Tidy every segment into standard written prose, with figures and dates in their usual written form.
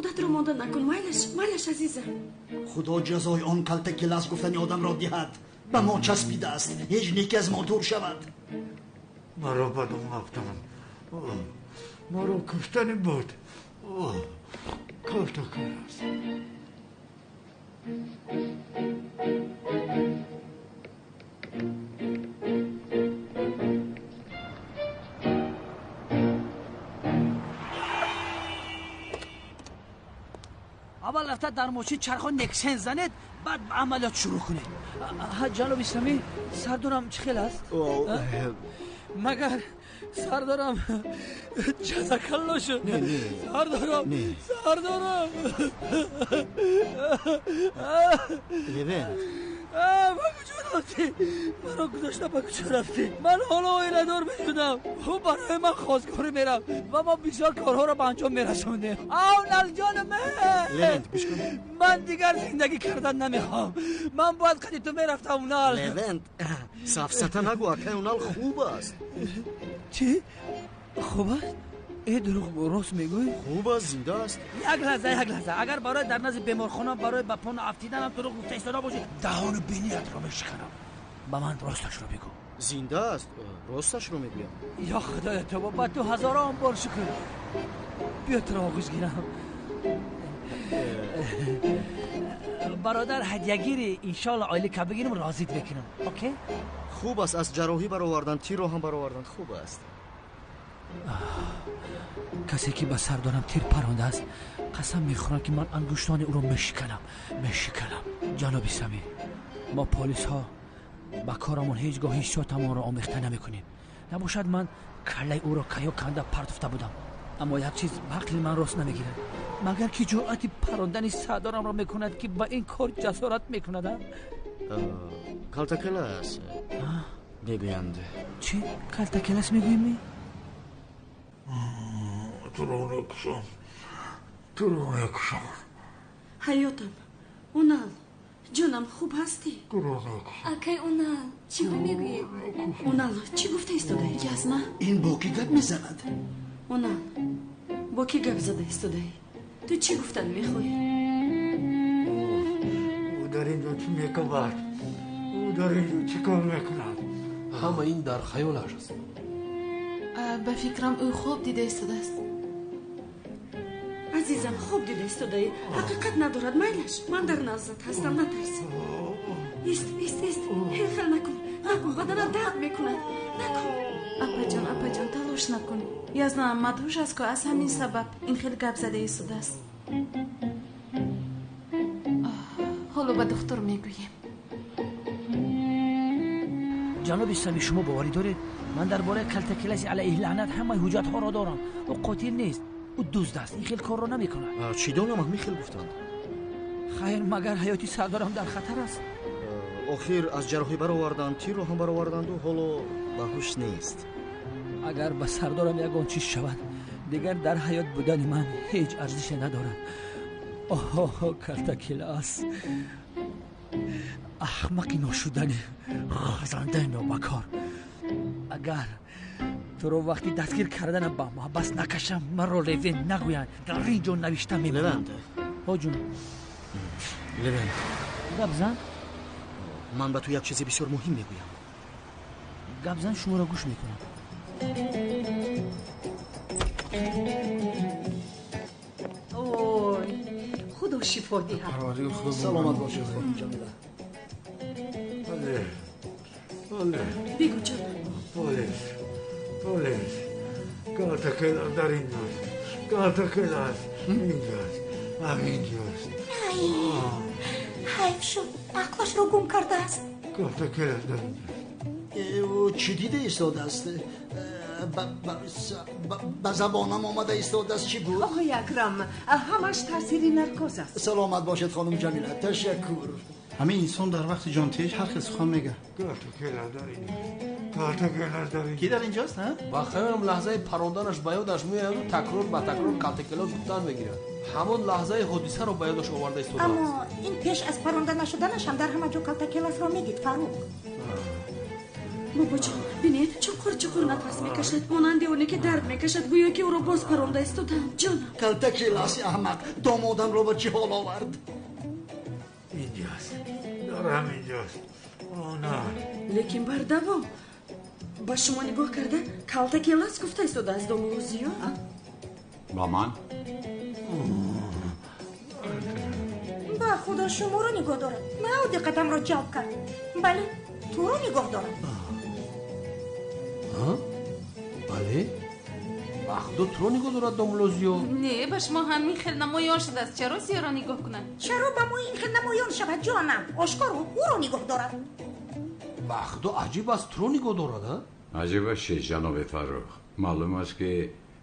Худатро монда накун. Майлаш, майлаш азизам. Худо ҷазои он калтакелас гуфтани одамро диҳад. Ба мо часпидааст. Ҳеҷ неки аз мо дур шавад. Маро ба дом афтанд. Маро куштани буд. Калтакелас. Аввал рафта дар мошин чархо нексен занед, баъд ба амалиёт шурӯъ кунед. Ҷаноби Самӣ, сардорам чӣ хел аст? Магар сардорам ҷазакалло шуд? Сардорам, сардорам. Левент. Ба куҷо рафтӣ? Маро гузошта ба куҷо рафтӣ? Ман ҳоло оиладор мешудам. Ӯ барои ман хостгорӣ мерафт ва мо бисёр корҳоро ба анҷом мерасондем. Ав налҷони ман! Левент, гӯш кун. Ман дигар зиндагӣ кардан намехоҳам. Ман бояд қади ту мерафтам, Унал. Левент, сафсата нагӯ, акай Унал хуб аст. Чӣ? Хуб аст? Э, дурӯғ рост мегӯӣ? Хуб аст, зинда аст. Як лаҳза, як лаҳза. Агар барои дар назди беморхона барои ба пона афтиданам дурӯғ гуфта истода бошӣ, даҳону биниятро мешиканам. Ба ман росташро бигӯ. Зинда аст, росташро мегӯям. Ё худоя тобо, ба ту ҳазорон бор шукр. Биё туро оғӯш гирам. Бародар, ҳадягири иншоалло ойлика бигирам, розит мекунам. Окей? Хуб аст, аз ҷарроҳӣ бароварданд, тирро ҳам бароварданд. Хуб аст. Касе ки ба сардорам тир парондааст, қасам мехӯрам ки ман ангуштони ӯро мешиканам, мешиканам. Ҷаноби Самӣ, мо полисҳо ба корамон ҳеҷ гоҳ ҳиссиётамонро омехта намекунем. Набошад ман каллаи ӯро каё канда партофта будам. Аммо як чиз ба ақли ман рост намегирад. Магар ки ҷуръати парондани сардорамро мекунад, ки ба ин кор ҷасорат мекунад? Калтакелас мегӯянд. Чӣ? Калтакелас мегӯем? Туро мекушам, туро мекушам. Ҳаётам, Унал, ҷонам, хуб ҳастӣ? Туро мекушам. Акай Унал, чӣ мегӯед? Унал, чӣ гуфта истодаӣ? Язма. Ин бо кӣ гап мезанад? Унал, бо кӣ гап зада истодаӣ? Ту чӣ гуфтан мехоҳӣ? Ӯ дар ин ҷо чӣ мекунад? Ӯ дар ин ҷо чӣ кор мекунад? Ҳама ин дар хаёлаш аст. Ба фикрам ӯ хоб дида истодааст. Азизам, хоб дида истодаӣ. Ҳақиқат надорад, майлаш. Ман дар наздат ҳастам, натарс. Ист, ист, ист. Хел накун, накун, баданат дард мекунад. Накун. Апаҷон, апаҷон, талош накун. Язнаам мадҳуш аст, ку аз ҳамин сабаб ин хел гап зада истодааст. Ҳоло ба духтур мегӯем. Ҷаноби Самӣ, шумо боварӣ доред? Ман дар бораи калтакеласи алайҳи лаънат ҳамаи ҳуҷҷатҳоро дорам. Ӯ қотил нест, ӯ дузд аст. Ин хел корро намекунад. Чӣ донам, ҳамин хел гуфтанд. Хайр, магар ҳаёти сардорам дар хатар аст? Охир аз ҷарроҳӣ бароварданд, тирро ҳам бароварданду ҳоло ба ҳуш нест. Агар ба сардорам ягон чиз шавад, дигар дар ҳаёт будани ман ҳеҷ арзише надорад. Оҳ, калтакелас, аҳмақи ношудани, хазандаи нобакор. Агар туро вақти дастгир карданам ба маҳбас накашам, маро Левент нагӯянд. Дар ин ҷо навишта мемонам. Ҳоҷун. Левент. Гап зан. Ман ба ту як чизи бисёр муҳим мегӯям. Гап зан, шуморо гӯш мекунам. Ой, худо шифо диҳад. Саломат бошед, хонум Ҷамила. Бале, бале. Бигӯ, ҷонам. Полис, полис. Калтакелас дар инҷост. Калтакелас инҷост. Ҳаминҷост. Ай, ҳайф шуд, ақлашро гум кардааст. Калтакелас дар инҷост. Чӣ дида истодааст? Ба забонам омада истодааст, чӣ буд? Оҳои Акрам, ҳамаш таъсири наркоз аст. Саломат бошед, хонум Ҷамила, ташаккур. Ҳамин инсон дар вақти ҷонтеҳиш ҳар хел сухан мегӯяд. Калтакелас дар инҷост. Калтакелас дар инҷост. Ки дар инҷост, ҳа? Ба хаёлам лаҳзаи паронданаш ба ёдаш меояду такрор ба такрор калтакелас гуфтан мегирад. Ҳамон лаҳзаи ҳодисаро ба ёдаш оварда истодааст. Аммо ин пеш аз паронда нашуданаш ҳам дар ҳама ҷо калтакеласро медид, Фаруқ. Бобоҷон, бинед, чуқур чуқур нафас мекашад, монанди оне ки дард мекашад, гӯё ки ӯро боз паронда истодам. Ҷонам. Калтакеласи аҳмақ домодамро ба чӣ ҳол овард? Инҷост, дар ҳаминҷост. Она. Лекин бардавом ба шумо нигоҳ карда калтакелас гуфта истодааст домулло Зиё. Ба ман? Ба худо шуморо нигоҳ дорад. На, ӯ диққатамро ҷалб кард. Бале, туро нигоҳ дорад. Бале, ба худо туро нигоҳ дорад домулло Зиё. Не, ба шумо ҳамин хел намоён шудааст. Чаро Зиёро нигоҳ кунад? Чаро ба мо ин хел намоён шавад, ҷонам? Ошкоро ӯро нигоҳ дорад. Ба худо аҷиб аст, туро нигоҳ дорад, а? Аҷиб аст чи, ҷаноби Фаррух? Маълум аст ки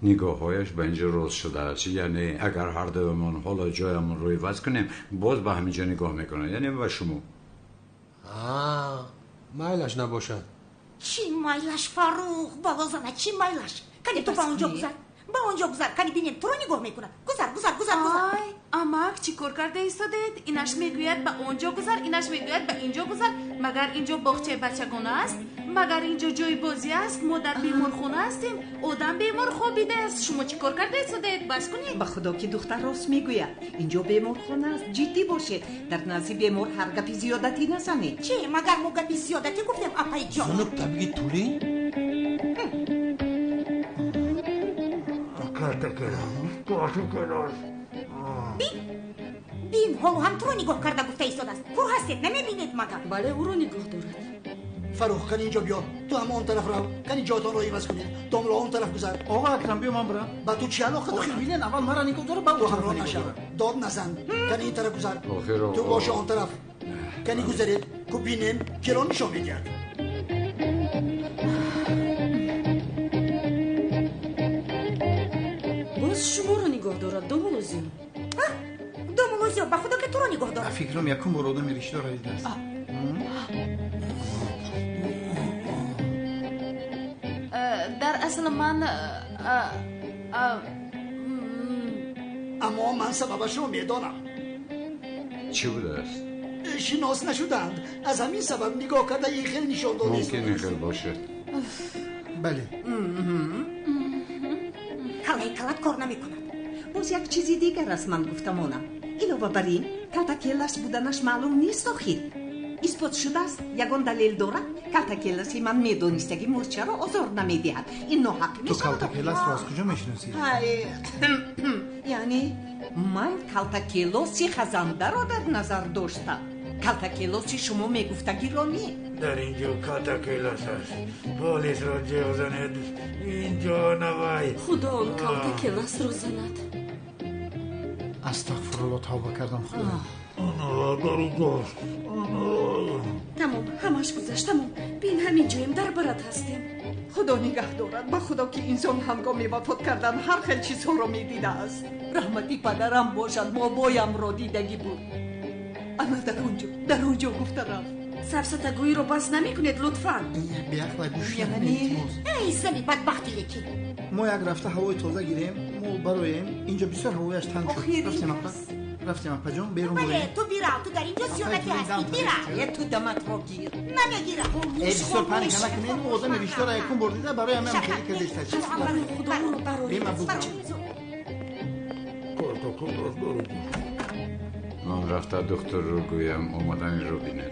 нигоҳҳояш ба инҷо рост шудааст. Яъне агар ҳар дуямон ҳоло ҷоямонро иваз кунем, боз ба ҳамин ҷо нигоҳ мекунад, яъне ба шумо. Майлаш набошад. Чӣ майлаш, Фаррух? Балозана, чӣ майлаш? Кани ту ба он ҷо гузар, ба он ҷо гузар, кани бинем туро нигоҳ мекунад. Гузар, гузар, гузар, гузар. Ай, амак, чӣ кор карда истодаед? Инаш мегӯяд ба он ҷо гузар, инаш мегӯяд ба ин ҷо гузар. Магар ин ҷо боғчаи бачагона аст? Магар ин ҷо ҷои бозӣ аст? Мо дар беморхона ҳастем. Одам бемор хобидааст. Шумо чӣ кор карда истодаед? Бас кунед. Ба худо ки духтар рост мегӯяд. Ин ҷо беморхона аст. Ҷиддӣ бошед. Дар назди бемор ҳар гапи зиёдатӣ назанед. Чӣ? Магар мо гапи зиёдатӣ гуфтем, апайҷон? Зунук табиги тулӣ? Калтакелас. Бин, бин, ҳоло ҳам туро нигоҳ карда гуфта истодааст. Кур ҳастед, намебинед магар? Бале, ӯро нигоҳ дорад. Фаррух, кани инҷо биё. Ту ҳам он тараф рав. Кани ҷоятонро иваз кунед. Домло он тараф гузар. Оға Акрам, биё ман бирам. Ба ту чӣ алоқа дорад? Охир бинен, аввал мара нигоҳ дорад, баъд ту ҳамроҳ нашав. Дод назан. Кани ин тараф гузар. Ту боши он тараф. Кани гузаред, ку бинем киро нишон медиҳад. Боз шуморо нигоҳ дорад, домулло Зиё. Домулло Зиё, ба худо ки туро нигоҳ дорад. Фикрам якум бор одами ришдорро дидааст. Дар асл ман аммо ман сабабашро медонам. Чӣ будааст? Шинос нашуданд. Аз ҳамин сабаб нигоҳ карда ин хел нишон дода. Мумкин ин хел бошад. Бале. Калаи калат кор намекунад. Боз як чизи дигар аст ман гуфтамонам. Илова бар ин, калтакелас буданаш маълум нест охир. Исбот шудааст, ягон далел дорад? Калтакеласи ман медонистаги мурчаро озор намедиҳад. Ин ноҳақӣ мешавад. Ту калтакеласро аз куҷо мешиносӣ? Яъне ман калтакелоси хазандаро дар назар доштам. Калтакелоси шумо мегуфтагиро не. Дар ин ҷо калтакелас аст. Полисро ҷеғ занед. Ин ҷо навай. Худо он калтакеласро занад. Астағфирулло, тавба кардам, худо. Тамом, ҳамаш гузашт, тамом. Бин, ҳамин ҷоем, дар барат ҳастем. Худо нигаҳ дорад. Ба худо ки инсон ҳангоми вафот кардан ҳар хел чизҳоро медидааст. Раҳмати падарам бошад, бобоямро дидагӣ буд. Ана дар он ҷо, дар он ҷо гуфта рафт. Сафсатагӯиро бас намекунед, лутфан. Беақлай гӯш накунед. Эй зани бадбахти лекин. Мо як рафта ҳавои тоза гирем, мо бароем. Инҷо бисёр ҳавояш танг шуд. Рафтем апа. Рафтем апаҷон, берун бурем. Бале, ту бирав, ту дар инҷо зиёдатӣ ҳастӣ, бирав. Е, ту даматро гир. Намегирам. Э, бисёр паника накунед, ӯ одами риштора якум бор дида, барои ҳамин ҳам хеле кардеста. Худо ӯро бароред. Бема бугӯ. Ман рафта духтурро гӯям, омаданро бинед.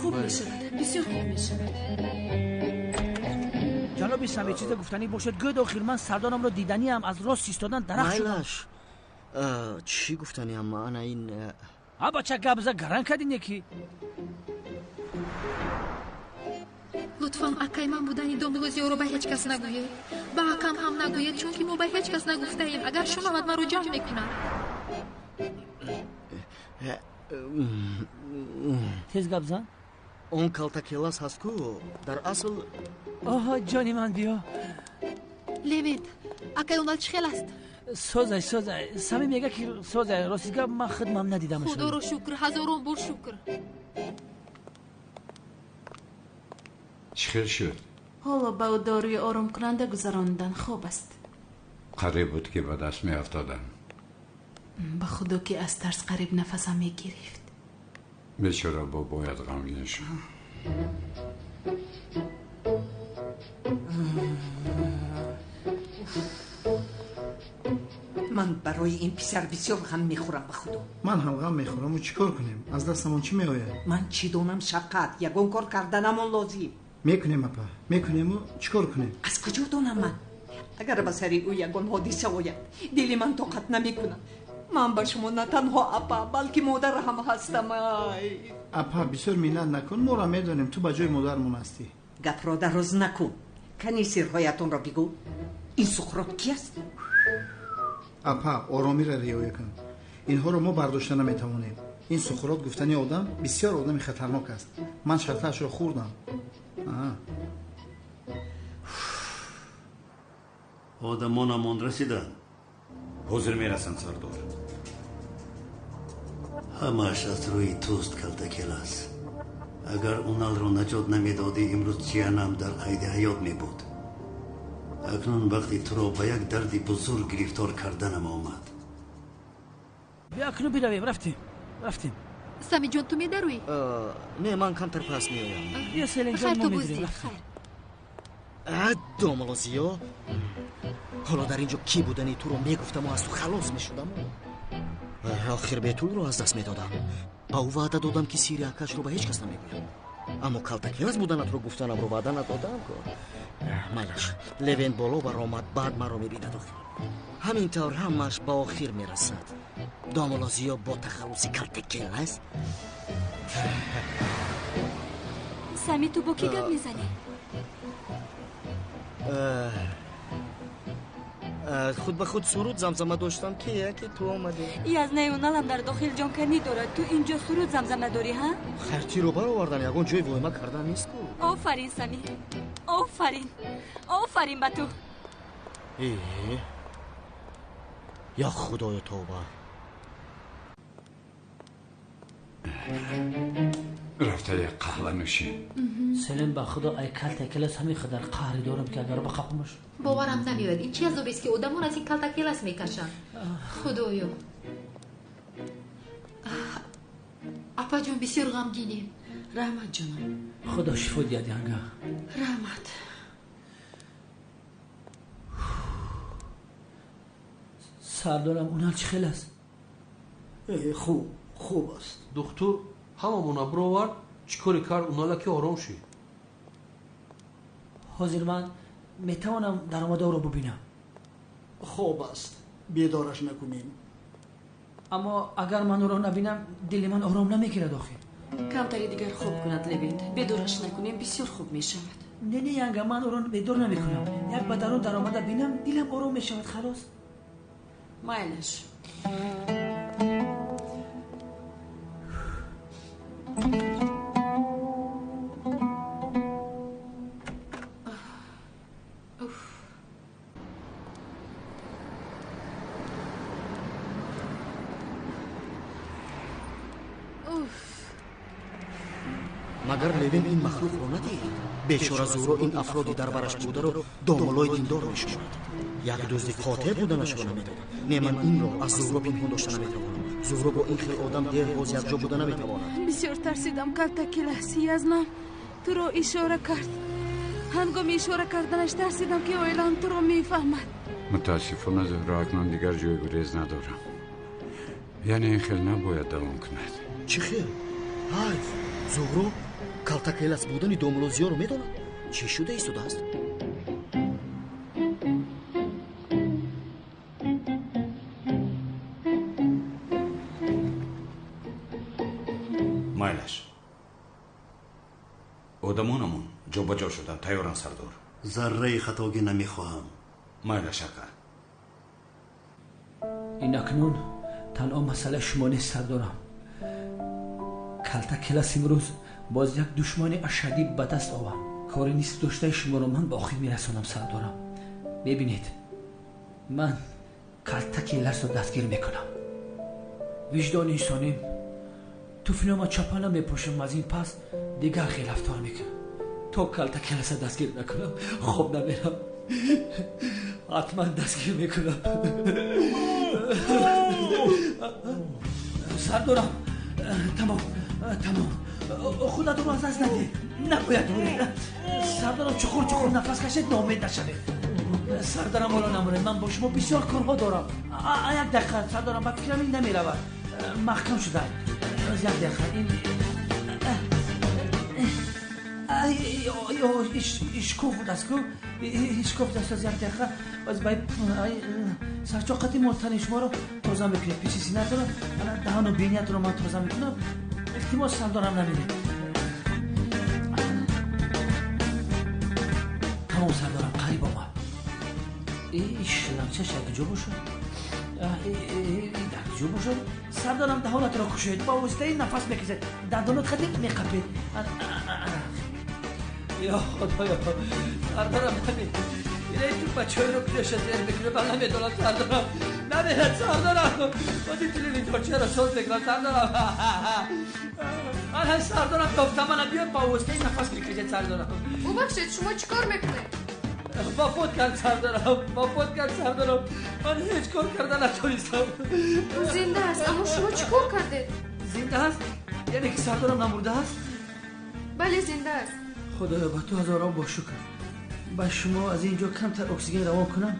Хуб мешавад, бисёр хуб мешавад. Ҷаноби Самир, чизе гуфтанӣ бошад, гӯед. Охир ман сардорамро диданиам, аз рост истодан дарахт шудам. Майлаш, чӣ гуфтаниам? Ана ин. А бача, гап за, гаран кардине ки. Лутфан акай ман будани домулло Зиёро ба ҳеҷ кас нагӯед. Ба акам ҳам нагӯед, чунки мо ба ҳеҷ кас нагуфтаем. Агар шунавад, маро ҷанг мекунад. Тез гап зан. Он калтакелас ҳаст ку, дар асл. Оҳо, ҷони ман, биё. Левент, акай онал чӣ хел аст? Созай, созай. Сами мега ки созай. Рости гап, ман худмам надидам. Худоро шукр, ҳазорон бор шукр. Чӣ хел шуд? Ҳоло ба ӯ доруи оромкунанда гузаронидан, хоб аст. Қариб буд ки ба даст меафтодам. Ба худо ки аз тарс қариб нафасам мегирифт. Бечора бобоят ғамгин шуд. Ман барои ин писар бисёр ғам мехӯрам ба худо. Ман ҳам ғам мехӯраму чӣ кор кунем? Аз дастамон чӣ меояд? Ман чӣ донам, Шавқат, ягон кор карданамон лозим. Мекунем, апа, мекунему чӣ кор кунем? Аз куҷо донам ман? Агар ба сари ӯ ягон ҳодиса ояд, дили ман тоқат намекунад. Ман ба шумо на танҳо апа, балки модар ҳам ҳастам. Ай апа, бисёр миннат накун, моро медонем, ту ба ҷои модармон ҳастӣ. Гапро дароз накун, кани сирҳоятонро бигӯ. Ин Суқрот ки аст? Апа, оромиро риоя кун. Инҳоро мо бардошта наметавонем. Ин Суқрот гуфтани одам бисёр одами хатарнок аст. Ман шартаашро хӯрдам. Одамонамон расиданд. Ҳозир мерасанд, сардор. Ҳамааш аз рӯи туст, Калтакелас. Агар Уналро наҷот намедодӣ, имрӯз ҷиянам дар қайди ҳаёт мебуд. Акнун вақти туро ба як дарди бузург гирифтор карданам омад. Биё акнун биравем, рафтем, рафтем. Самиҷон, ту медаруӣ? Не, ман камтар пас меоям. Биё, Селинҷон, мо медурем, рафтем. Домулло Зиё, ҳоло дар ин ҷо кӣ будани туро мегуфтаму аз ту халос мешудаму охир Бетулро аз даст медодам. Ба ӯ ваъда додам, ки сири акашро ба ҳеҷ кас намегӯям, аммо Калтакелас буданатро гуфтанамро ваъда надодам. Майлаш, Левент боло баромад, баъд маро мебинад. Охир ҳамин тавр ҳамааш ба охир мерасад. Домулло Зиё бо тахаллуси Калтакелас. Сами, ту бо кӣ гап мезанӣ? Худ ба худ суруд замзама доштам, ки яке ту омадӣ. Язнаи Уналам дар дохил ҷонканӣ дорад, ту инҷо суруд замзама дорӣ, ҳа? Хайр, тиро баровардам, ягон ҷои воҳима кардан нест ку. Офарин, Сами, офарин, офарин ба ту. Э, я худоё, тавба. Рафта як қаҳва нӯшем. Селин, ба худо, ай Калтакелас ҳамин қадар қаҳре дорам, ки агар бақапмаш. Боварам намеояд, ин чи азобест, ки одамон аз ин Калтакелас мекашанд. Худоё, апаҷон, бисёр ғамгинем. Раҳмат, ҷонам. Худо шифо диҳад, янга. Раҳмат. Сардорам, Унал чӣ хел аст? Хуб, хуб аст. Духтур ҳамамона бировард, чӣ коре кард Унала, ки ором шид. Ҳозир ман метавонам даромада ӯро бубинам? Хоб аст, бедораш накунем. Аммо агар ман ӯро набинам, дили ман ором намегирад охир. Камтари дигар хоб кунад, Левент, бедораш накунем, бисёр хуб мешавад. Не, не, янга, ман ӯро бедор намекунам. Як ба дарун даромада бинам, дилам ором мешавад, халос. Майлаш. Магар Левин ин махлуқро надид? Бечора Зуҳро ин афроди дар бараш бударо домуллои диндор мешуморад. Як дузди қотеъ буданашро намедонад. Не, ман инро аз Зуҳро пинҳон дошта наметавонам. Зуҳро бо ин хел одам дер боз якҷо буда наметавонад. Бисёр тарсидам, Калтакелас. Язнам туро ишора кард. Ҳангоми ишора карданаш тарсидам, ки оилаам туро мефаҳмад. Мутаассифона, Зуҳро, акнун дигар ҷои гурез надорам. Яъне ин хел набояд давом кунад. Чӣ хел? Ҳайф, Зуҳро Калтакелас будани домулло Зиёро медонад. Чӣ шуда истодааст? Майлаш, одамонамон ҷобаҷо шуданд, тайёранд, сардор. Зарраи хатогӣ намехоҳам. Майлаш, ака. Ин акнун танҳо масъалаи шумо нест, сардорам. Калтакелас имрӯз боз як душмани ашаддӣ ба даст овард. Кори нист доштаи шуморо ман ба охир мерасонам, сардорам. Мебинед, ман Калтакеласро дастгир мекунам. Виҷдони инсоним туфлиёма чапа намепӯшам, аз ин пас дигар хел рафтор мекунам. То Калтакеласа дастгир накунам, хоб намерам. Ҳатман дастгир мекунам. Сардорам, тамом, тамом, худатонро аз даст надиҳед, набояд. Сардорам, чуқур чуқур нафас кашед, ноумед нашавед. Сардарам ҳоло намуред, ман бо шумо бисёр корҳо дорам. Як дақиқа сардарам, ба фикрам ин намеравад. Маҳкам шуда. Як дақиқа ин ишкоф будааст ку, ишкоф будааст. Аз як дақиқа боз ба сарчоқати мо тани шуморо тоза мекунем, пеши синатонро, даҳану биниятонро ман тоза мекунам. Илтимос сардарам намиред. Тамом сардарам, қариб омад. Шлангчаш як ҷо бошад, дар ҷо бошад. Сардарам даҳонатро кушоед, ба воситаи нафас мекашед, дандонот хати меқапед. Ё худоё, сардарам намиред. Инаи ту бачаҳоеро куҷоша зер мекунад, ман намедонам сардарам. Намирад сардарам. Бози телевизорчаро соз мекунам сардарам. Ман сардарам ёфтам, мана биё ба воситаи нафас мекашед сардарам. Бубахшед, шумо чӣ кор мекунед? Вафот кард сардарам, вафот кард сардарам. Ман ҳеҷ кор карда натонистам. Ӯ зинда аст, аммо шумо чӣ кор кардед? Зинда аст? Яъне ки сардарам намурда аст? Бале, зинда аст. Худоё, ба ту ҳазорон бо шукр. Ба шумо аз ин ҷо камтар оксиген равон кунам.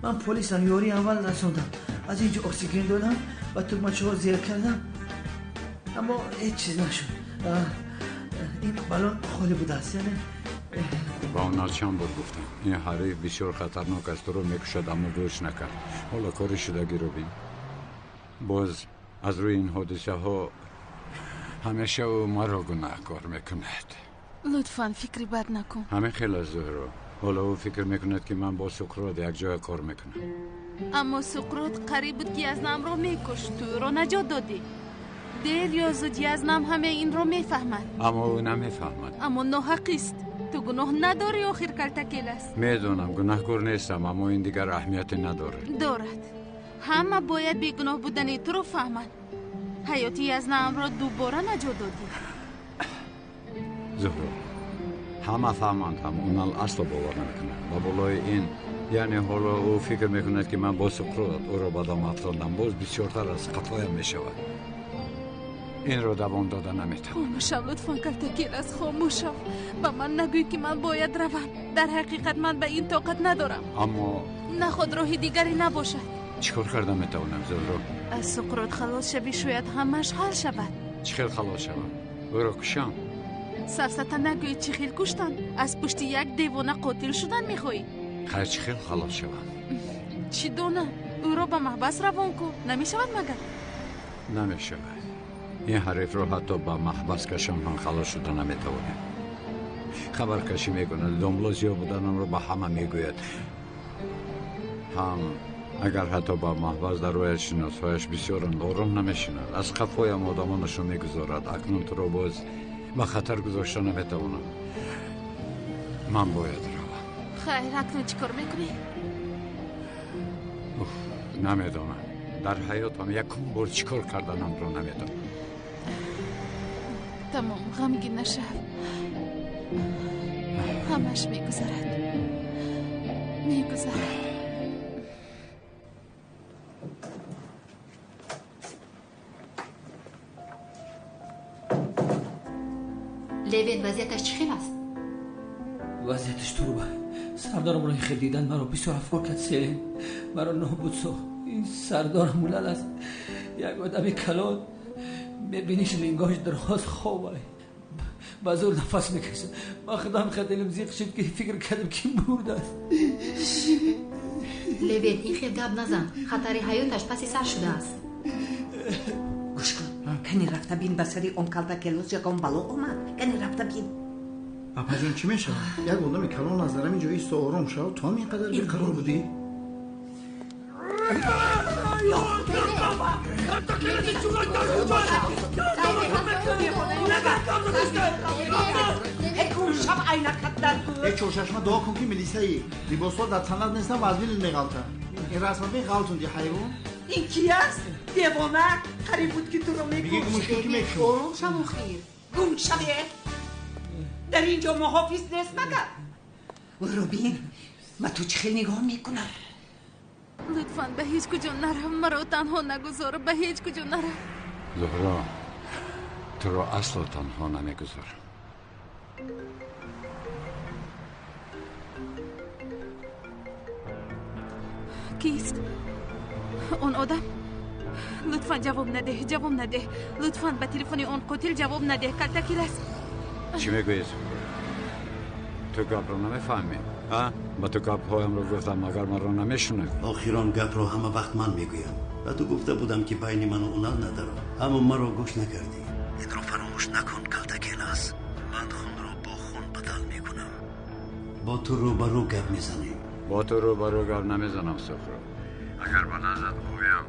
Ман полисам, ёрии аввал расондам. Аз ин ҷо оксиген додам ва тугмачаҳо зер кардам, аммо ҳеҷ чиз нашуд. Ин балон холӣ будааст, яъне ба онҳо чанд бор гуфтам, ин ҳариф бисёр хатарнок аст, туро мекушад, аммо гӯш накард. Ҳоло кори шудагиро бин. Боз аз рӯи ин ҳодисаҳо ҳамеша ӯ маро гунаҳкор мекунад. Лутфан фикри бад накун. Ҳамин хел аст Зуҳро. Ҳоло ӯ фикр мекунад, ки ман бо Суқрот якҷоя кор мекунам. Аммо Суқрот қариб буд, ки Язнамро мекушт. Ту ӯро наҷот додӣ. Дер ё зуд Язнам ҳамаи инро мефаҳмад. Аммо ӯ намефаҳмад. Аммо ноҳақист. Ту гуноҳ надорӣ, охир калтакелас. Медонам, гунаҳкор нестам, аммо ин дигар аҳамияте надорад. Дорад. Ҳама бояд бегуноҳ будани туро фаҳманд. Ҳаёти Язнамро дубора наҷот додӣ. Зуҳро, ҳама фаҳманд, ҳам онал асло бовар намекунад. Ба болои ин, яъне ҳоло ӯ фикр мекунад, ки ман бо Суқрот ӯро ба дом афтондам, боз бисёртар аз қафоям мешавад. Инро давом дода наметавонам. Хомӯш шав, лутфан калтакелас, хомӯш шав. Ба ман нагӯй, ки ман бояд равам. Дар ҳақиқат ман ба ин тоқат надорам. Аммо наход роҳи дигаре набошад. Чӣ кор карда метавонам, Зуҳро? Аз Суқрот халос шавӣ, шояд ҳамааш ҳал шавад. Чӣ хел халос шавам? Ӯро кушам? Сафсата нагӯй, чӣ хел куштан? Аз пушти як девона қотил шудан мехоҳӣ? Хайр, чӣ хел халос шавам? Чӣ донам? Ӯро ба маҳбас равон кун. Намешавад магар? Намешавад. Ин ҳарифро ҳатто ба маҳбас кашам ҳам халос шуда наметавонем. Хабаркашӣ мекунад, домло зиёд буданамро ба ҳама мегӯяд. Ҳам агар ҳатто ба маҳбас дарояд, шиносҳояш бисёранд, ором намешинад. Аз қафоям одамонашро мегузорад. Акнун туро боз ба хатар гузошта наметавонам. Ман бояд равам. Хайр, акнун чӣ кор мекунӣ? Намедонам. Дар ҳаётам якум бор чӣ кор карданамро намедонам. Тамом, ғамгин нашав. Ҳамаш мегузарад, мегузарад. Левен, вазъияташ чӣ хел аст? Вазъияташ туруба. Сардарамро ин хел дидан маро бисёр афкор кард. Селен маро нобуд сохт. Ин сардарам мулал аст, як одами калон. Мебиниш, лингош дароз, хобай, ба зӯр нафас мекашад. Ман худам хел дилам зиқ шуд, ки фикр кардам, ки мурдааст. Левен, ин хел гап назан. Хатари ҳаёташ паси сар шудааст. Гӯш кун, кани рафта бин, ба сари он калтакелос ягон бало омад. Кани рафта бин. Апаҷон, чӣ мешавад? Як одами калон аз дар ҳамин ҷо исто, ором шав. Ту ҳам ин қадар беқарор будӣ? Чорчашма, дуо кун, ки милисаи либосҳо дар танат нестанд ва аз мил меғалтанд. Ин расма бин, ғалтунди ҳайвон. Ин ки аст? Девона, қариб буд, ки туро мекушт. Мекушт. Ором шав, охир. Гум шаве. Дар ин ҷо муҳофиз нест магар? Ӯро бин, ба ту чӣ хел нигоҳ мекунад. Лутфан ба ҳеҷ куҷо нарав, маро танҳо нагузор, ба ҳеҷ куҷо нарав. Зуҳро, туро асло танҳо намегузорам. Кист он одам? Лутфан ҷавоб надеҳ, ҷавоб надеҳ. Лутфан ба телефони он қотил ҷавоб надеҳ. Калтакелас. Чӣ мегӯӣ? Ту гапро намефаҳмӣ? Ба ту гапҳоямро гуфтам, магар маро намешунавӣ? Охир он гапро ҳама вақт ман мегӯям. Ба ту гуфта будам, ки байни ману Унал надаро, аммо маро гӯш накардӣ. Инро фаромӯш накун, Калтакелас. Ман хунро бо хун бадал мекунам. Бо ту рӯбарӯ гап мезанем. Бо ту рӯбарӯ гап намезанам, Сухроб. Агар ба наздат оям,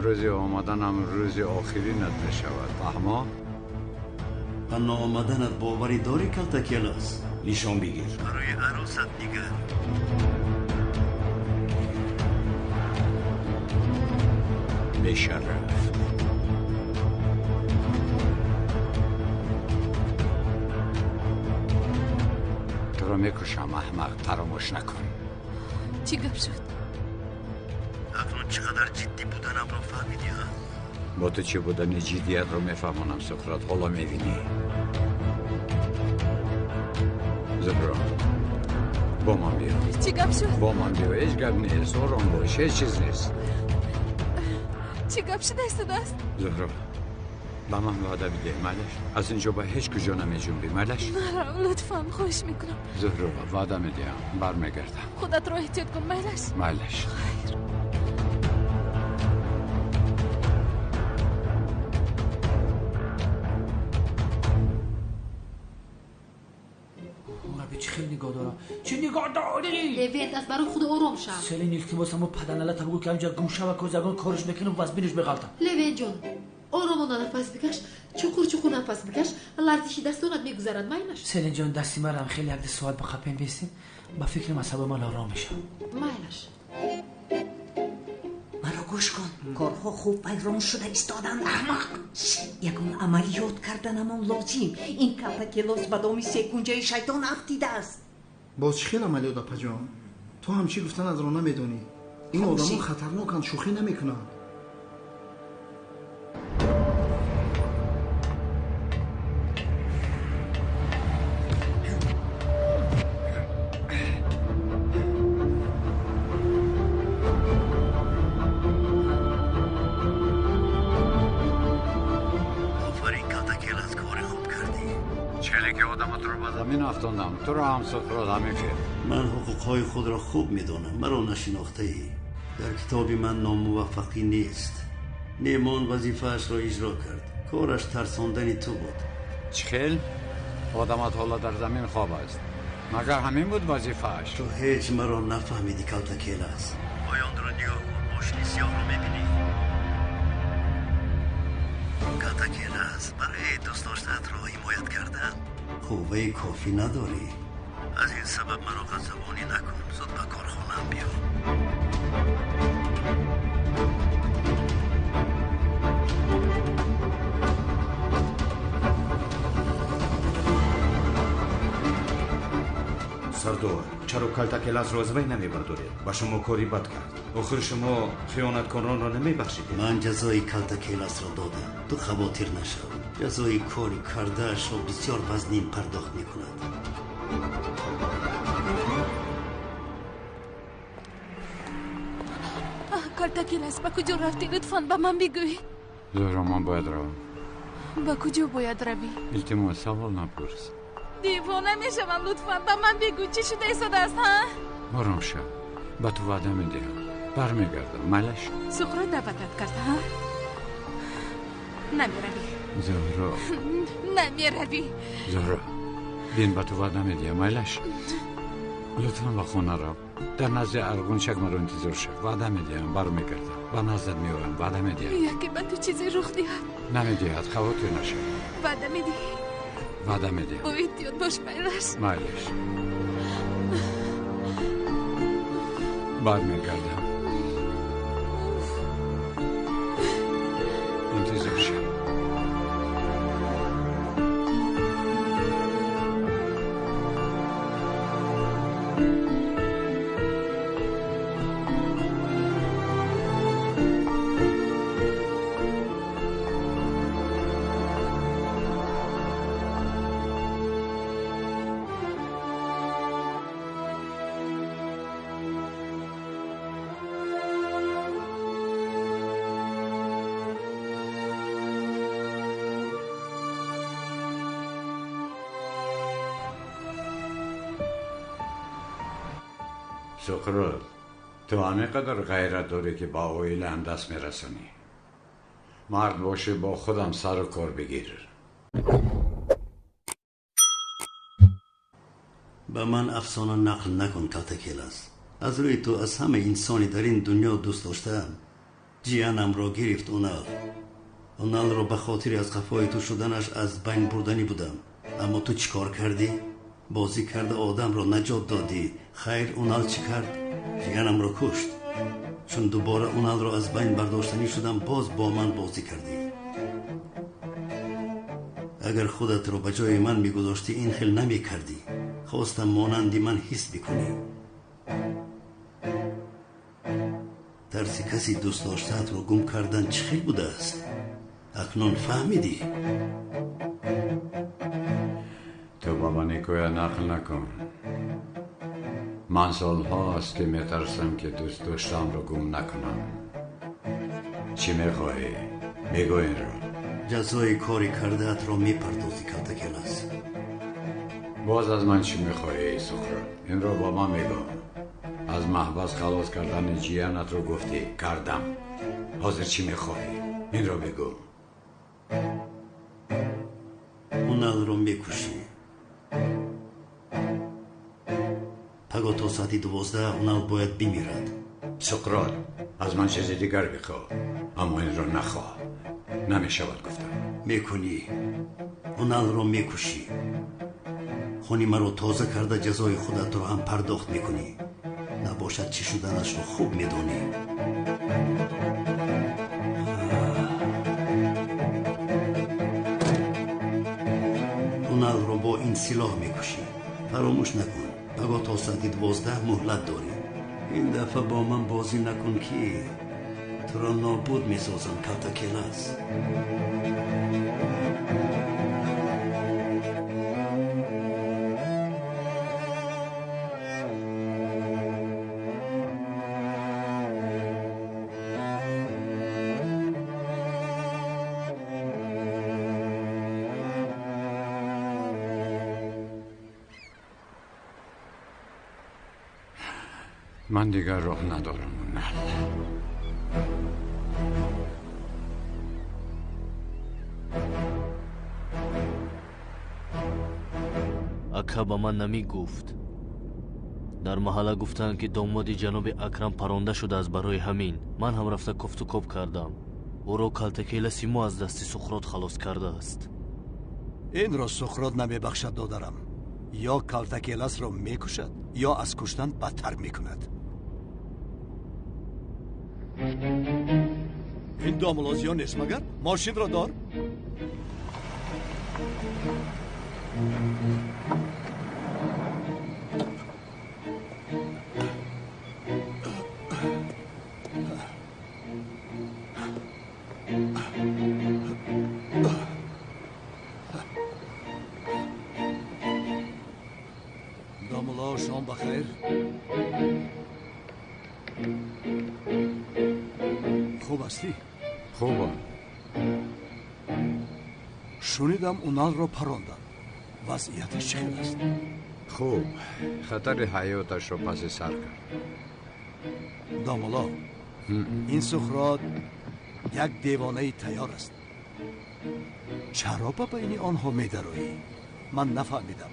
рӯзи омаданам рӯзи охиринат мешавад. Фаҳмо? Ба ноомаданат боварӣ дорӣ, Калтакелас? Нишон бигир. Барои арӯсат нигар. Бешараф. Туро мекушам, аҳмақ, фаромӯш накун. Чӣ гап шуд? Акнун чӣ қадар ҷиддӣ буданамро фаҳмидӣ, ҳа? Бо ту чӣ будани ҷиддиятро мефаҳмонам, Суқрот, ҳоло мебинӣ. Зуҳро, бо ман биё. Чӣ гап шуд? Бо ман биё, ҳеҷ гап нест, ором бош, ҳеҷ чиз нест. Чӣ гап шуда истодааст? Зуҳро, ба ман ваъда бидеҳ, майлаш? Аз ин ҷо ба ҳеҷ куҷо намеҷунбӣ, майлаш? Нарав, лутфан, хоҳиш мекунам. Зуҳро, ваъда медиҳам, бармегардам. Худатро эҳтиёт кун, майлаш? Майлаш. Хайр. Нигоҳ дорам. Чӣ нигоҳ дорӣ? Левент, аз барои худ ором шав. Селин, илтимос, аммо паданалата бигӯ, ки ҳамҷа гум шава, ки ягон кориш мекунам, вазбиниш меғалтам. Левент ҷон, оромона нафас бикаш, чуқур чуқур нафас бикаш, ларзиши дастонат мегузарад, майлаш? Селин ҷон, дасти марам хеле як ду соат ба қапем бистем, ба фикри асаби ман ором мешавам. Майлаш. Маро гӯш кун, корҳо хуб вайрон шуда истоданд, аҳмақ. Ягон амалиёт карданамон лозим. Ин Калтакелос ба доми секунҷаи шайтон афтидааст. Боз чӣ хел амалиёт, апаҷон? Ту ҳам чӣ гуфтанатро намедонӣ. Ин одамон хатарноканд, шӯхӣ намекунанд. Туро ҳам Суқрот ҳамин фикр. Ман ҳуқуқҳои худро хуб медонам, маро нашинохтаӣ. Дар китоби ман номуваффақӣ нест. Немон вазифаашро иҷро кард. Кораш тарсондани ту буд. Чӣ хел? Одамат ҳоло дар замин хоб аст. Магар ҳамин буд вазифааш? Ту ҳеҷ маро нафаҳмидӣ, Калтакелас. Поёнро нигоҳ кун, мошини сиёҳро мебинӣ. Калтакелас, барои дӯст доштаатро ҳимоят кардан қувваи кофӣ надорӣ. Аз ин сабаб маро ғазабонӣ накун. Зуд ба корхонаам биё. Сардор, чаро Калтакеласро аз вай намебардоред? Ба шумо кори бад кард. Охир шумо хиёнаткоронро намебахшидед. Ман ҷазои Калтакеласро додам. Ту хавотир нашав. Ҷазои кори кардаашро бисёр вазнин пардохт мекунад. Калтакелас, ба куҷо рафтӣ? Лутфан ба ман бигӯй. Зуҳро, ман бояд равам. Ба куҷо бояд равӣ? Илтимос, савол напурс. Девона мешавам, лутфан ба ман бигӯ, чӣ шуда истодааст, ҳа? Ором шав, ба ту ваъда медиҳам, бармегардам, майлаш? Суқрот даъватат кард, ҳа? Намеравӣ. Зуҳро. Намеравӣ. Зуҳро, бин, ба ту ваъда медиҳам, майлаш? Лутфан ба хона рав. Дар назди арғунчак маро интизор шав. Ваъда медиҳам, бармегардам. Ба наздат меоям, ваъда медиҳам. Яке ба ту чизе рух диҳад. Намедиҳад, хавотир нашав. Ваъда медиҳӣ? Ваъда медиҳам. Бо эҳтиёт бош, майлаш. Майлаш. Бармегардам. Интизор шав. Суқрот, ту ҳамин қадар ғайрат дорӣ, ки ба оилаам даст мерасонӣ. Мард бошӣ, бо худам сару кор бигир. Ба ман афсона нақл накун, Калтакелас. Аз рӯи ту аз ҳама инсони дар ин дунё дӯст доштаам. Ҷиянамро гирифт Унал. Уналро ба хотири аз қафои ту шуданаш аз байн бурданӣ будам. Аммо ту чӣ кор кардӣ? Бозӣ карда одамро наҷот додӣ. Хайр, Унал чӣ кард? Ҷиянамро кушт. Чун дубора Уналро аз байн бардоштанӣ шудам, боз бо ман бозӣ кардӣ. Агар худатро ба ҷои ман мегузоштӣ, ин хел намекардӣ. Хостам монанди ман ҳис бикунӣ. Тарси каси дӯст доштаатро гум кардан чӣ хел будааст? Акнун фаҳмидӣ? Ту ба ман ҳикоя нақл накун. Ман солҳост, ки метарсам, ки дӯст доштаамро гум накунам. Чӣ мехоҳӣ? Бигӯ инро. Ҷазои кори кардаатро мепардозӣ, Калтакелас. Боз аз ман чӣ мехоҳӣ, Суқрот? Инро ба ман мегӯ. Аз маҳбас халос кардани ҷиянатро гуфтӣ, кардам. Ҳозир чӣ мехоҳӣ? Инро бигӯ. Уналро мекушӣ. Паго то соати 12 Унал бояд бимирад. Суқрот, аз ман чизи дигар бихоҳ, аммо инро нахоҳ. Намешавад, гуфтам. Мекунӣ. Уналро мекушӣ. Хуни маро тоза карда ҷазои худатро ҳам пардохт мекунӣ. Набошад, чӣ шуданашро хуб медонӣ. Уналро бо ин силоҳ мекушӣ. Фаромӯш накун, паго то соати 12 муҳлат дорӣ. Ин дафъа бо ман бозӣ накун, ки туро нобуд месозам, Калтакелас. Ман дигар роҳ надорам, Унал. Ака ба ман намегуфт. Дар маҳалла гуфтанд, ки домоди ҷаноби Акрам паронда шудааст. Барои ҳамин ман ҳам рафта кофтукоб кардам. Ӯро Калтакеласи мо аз дасти Суқрот халос кардааст. Инро Суқрот намебахшад, додарам. Ё Калтакеласро мекушад, ё аз куштан бадтар мекунад. Ин домулозиён нест магар? Мошинро дор. Домуло, шом бахайр. Хуб ҳастӣ? Хубам. Шунидам, Уналро паронданд. Вазъияташ чӣ хел аст? Хуб, хатари ҳаёташро паси сар кард. Домуло, ин Сухрот як девонаи тайёр аст. Чаро ба байни онҳо медароӣ? Ман нафаҳмидам.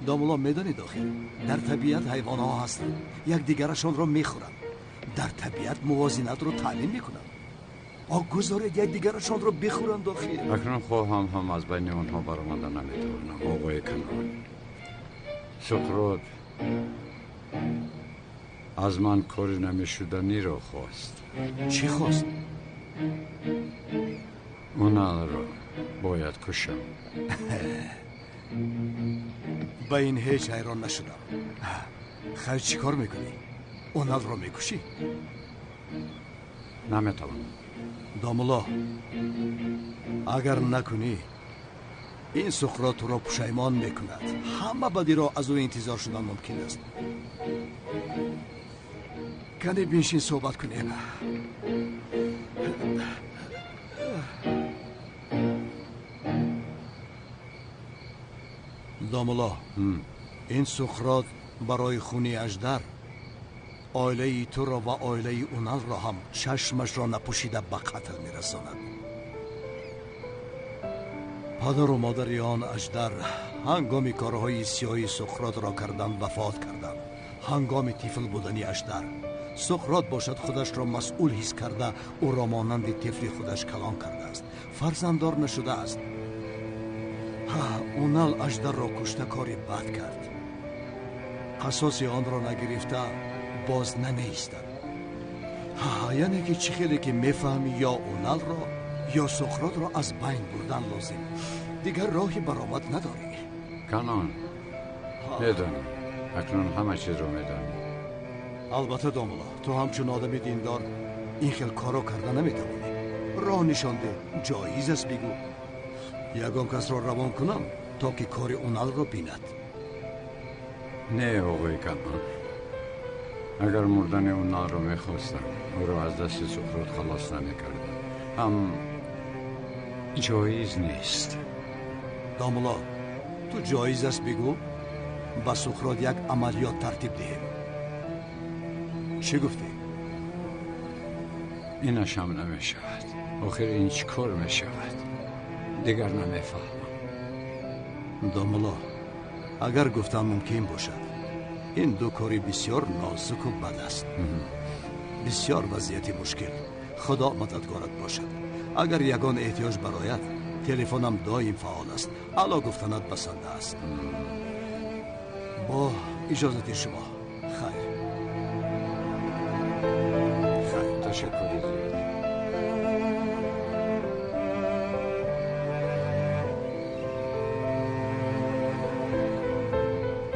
Домуло, медонед, охир дар табиат ҳайвонҳо ҳастанд, якдигарашонро мехӯранд. Дар табиат мувозинатро таъмин мекунанд. О, гузоред якдигарашонро бихӯранд охир. Акнун хоҳам ҳам аз байни онҳо баромада наметавонам, оғои Камрон. Суқрот аз ман кори намешуданиро хост. Чӣ хост? Уналро бояд кушам. Ба ин ҳеҷ ҳайрон нашудам. Хайр, чӣ кор мекунӣ? Уналро мекушӣ? Наметавонам. Домулло, агар накунӣ, ин Суқрот туро пушаймон мекунад. Ҳама бадиро аз ӯ интизор шудан мумкин аст. Кане биншин, суҳбат кунем. Домулло, ин Суқрот барои хуни аждар Оилаи туро ва оилаи Уналро ҳам чашмашро напӯшида ба қатл мерасонад. Падару модари он аждар ҳангоми корҳои сиёҳи Суқротро кардан вафот карданд. Ҳангоми тифл будани аждар Суқрот бошад худашро масъул ҳис карда, ӯро монанди тифли худаш калон кардааст. Фарзанддор нашудааст. Унал аждарро кушта кори бад кард. Қасоси онро нагирифта боз намеистад. Яъне ки чӣ хеле ки мефаҳмӣ, ё Уналро ё Суқротро аз байн бурдан лозим. Дигар роҳи баромад надорӣ. Канон, медонӣ, акнун ҳама чизро медонӣ. Албатта домулло, ту ҳамчун одами диндор ин хел корро карда наметавонӣ. Роҳ нишон деҳ, ҷоиз аст бигӯ. Ягон касро равон кунам то ки кори Уналро бинад. Не, оғои Канон, агар мурдани Уналро мехостам, ӯро аз дасти Суқрот халос намекардам. Ҳам ҷоиз нест. Домулло, ту ҷоиз аст бигӯ, ба Суқрот як амалиёт тартиб диҳем. Чӣ гуфтӣ? Инаш ҳам намешавад. Охир ин чӣ кор мешавад? Дигар намефаҳмам. Домулло, агар гуфтан мумкин бошад, ин ду кори бисёр нозуку бад аст. Бисёр вазъияти мушкил. Худо мададгорат бошад. Агар ягон эҳтиёҷ барояд, телефонам доим фаъол аст. Ало гуфтанат басанда аст. Бо иҷозати шумо, хайр. Хайр, ташаккури зиёд.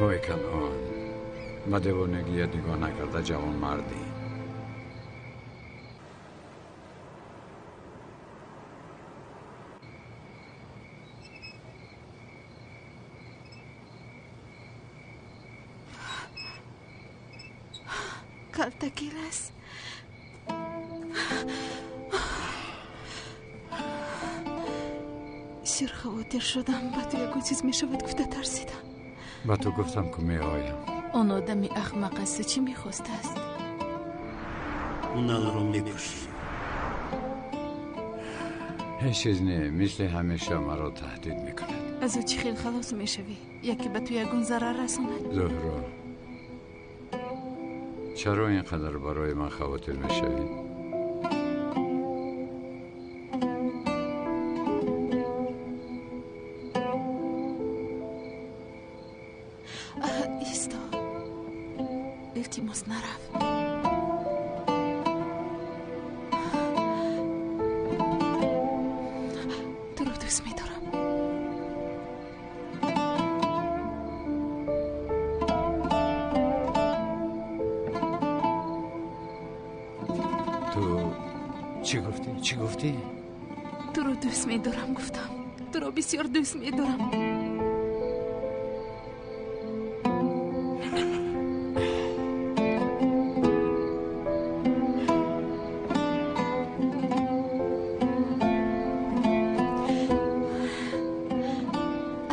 Ой Канон, ба девонагият нигоҳ накарда ҷавонмардӣ. Калтакелас. Бисёр хавотир шудам. Ба ту ягон чиз мешавад гуфта тарсидам. Ба ту гуфтам ку меоям. Он одами ахмақ аз ту чӣ мехостааст? Уналро мекушӣ. Ҳеҷ чиз не, мисли ҳамеша маро таҳдид мекунад. Аз ӯ чӣ хел халос мешавӣ? Яке ба ту ягон зарар расонад? Зуҳро, чаро ин қадар барои ман хавотир мешавӣ? Исто, илтимос, нарав. Туро дӯст медорам. Ту чӣ гуфтӣ? Чӣ гуфтӣ? Туро дӯст медорам гуфтам. Туро бисёр дӯст медорам.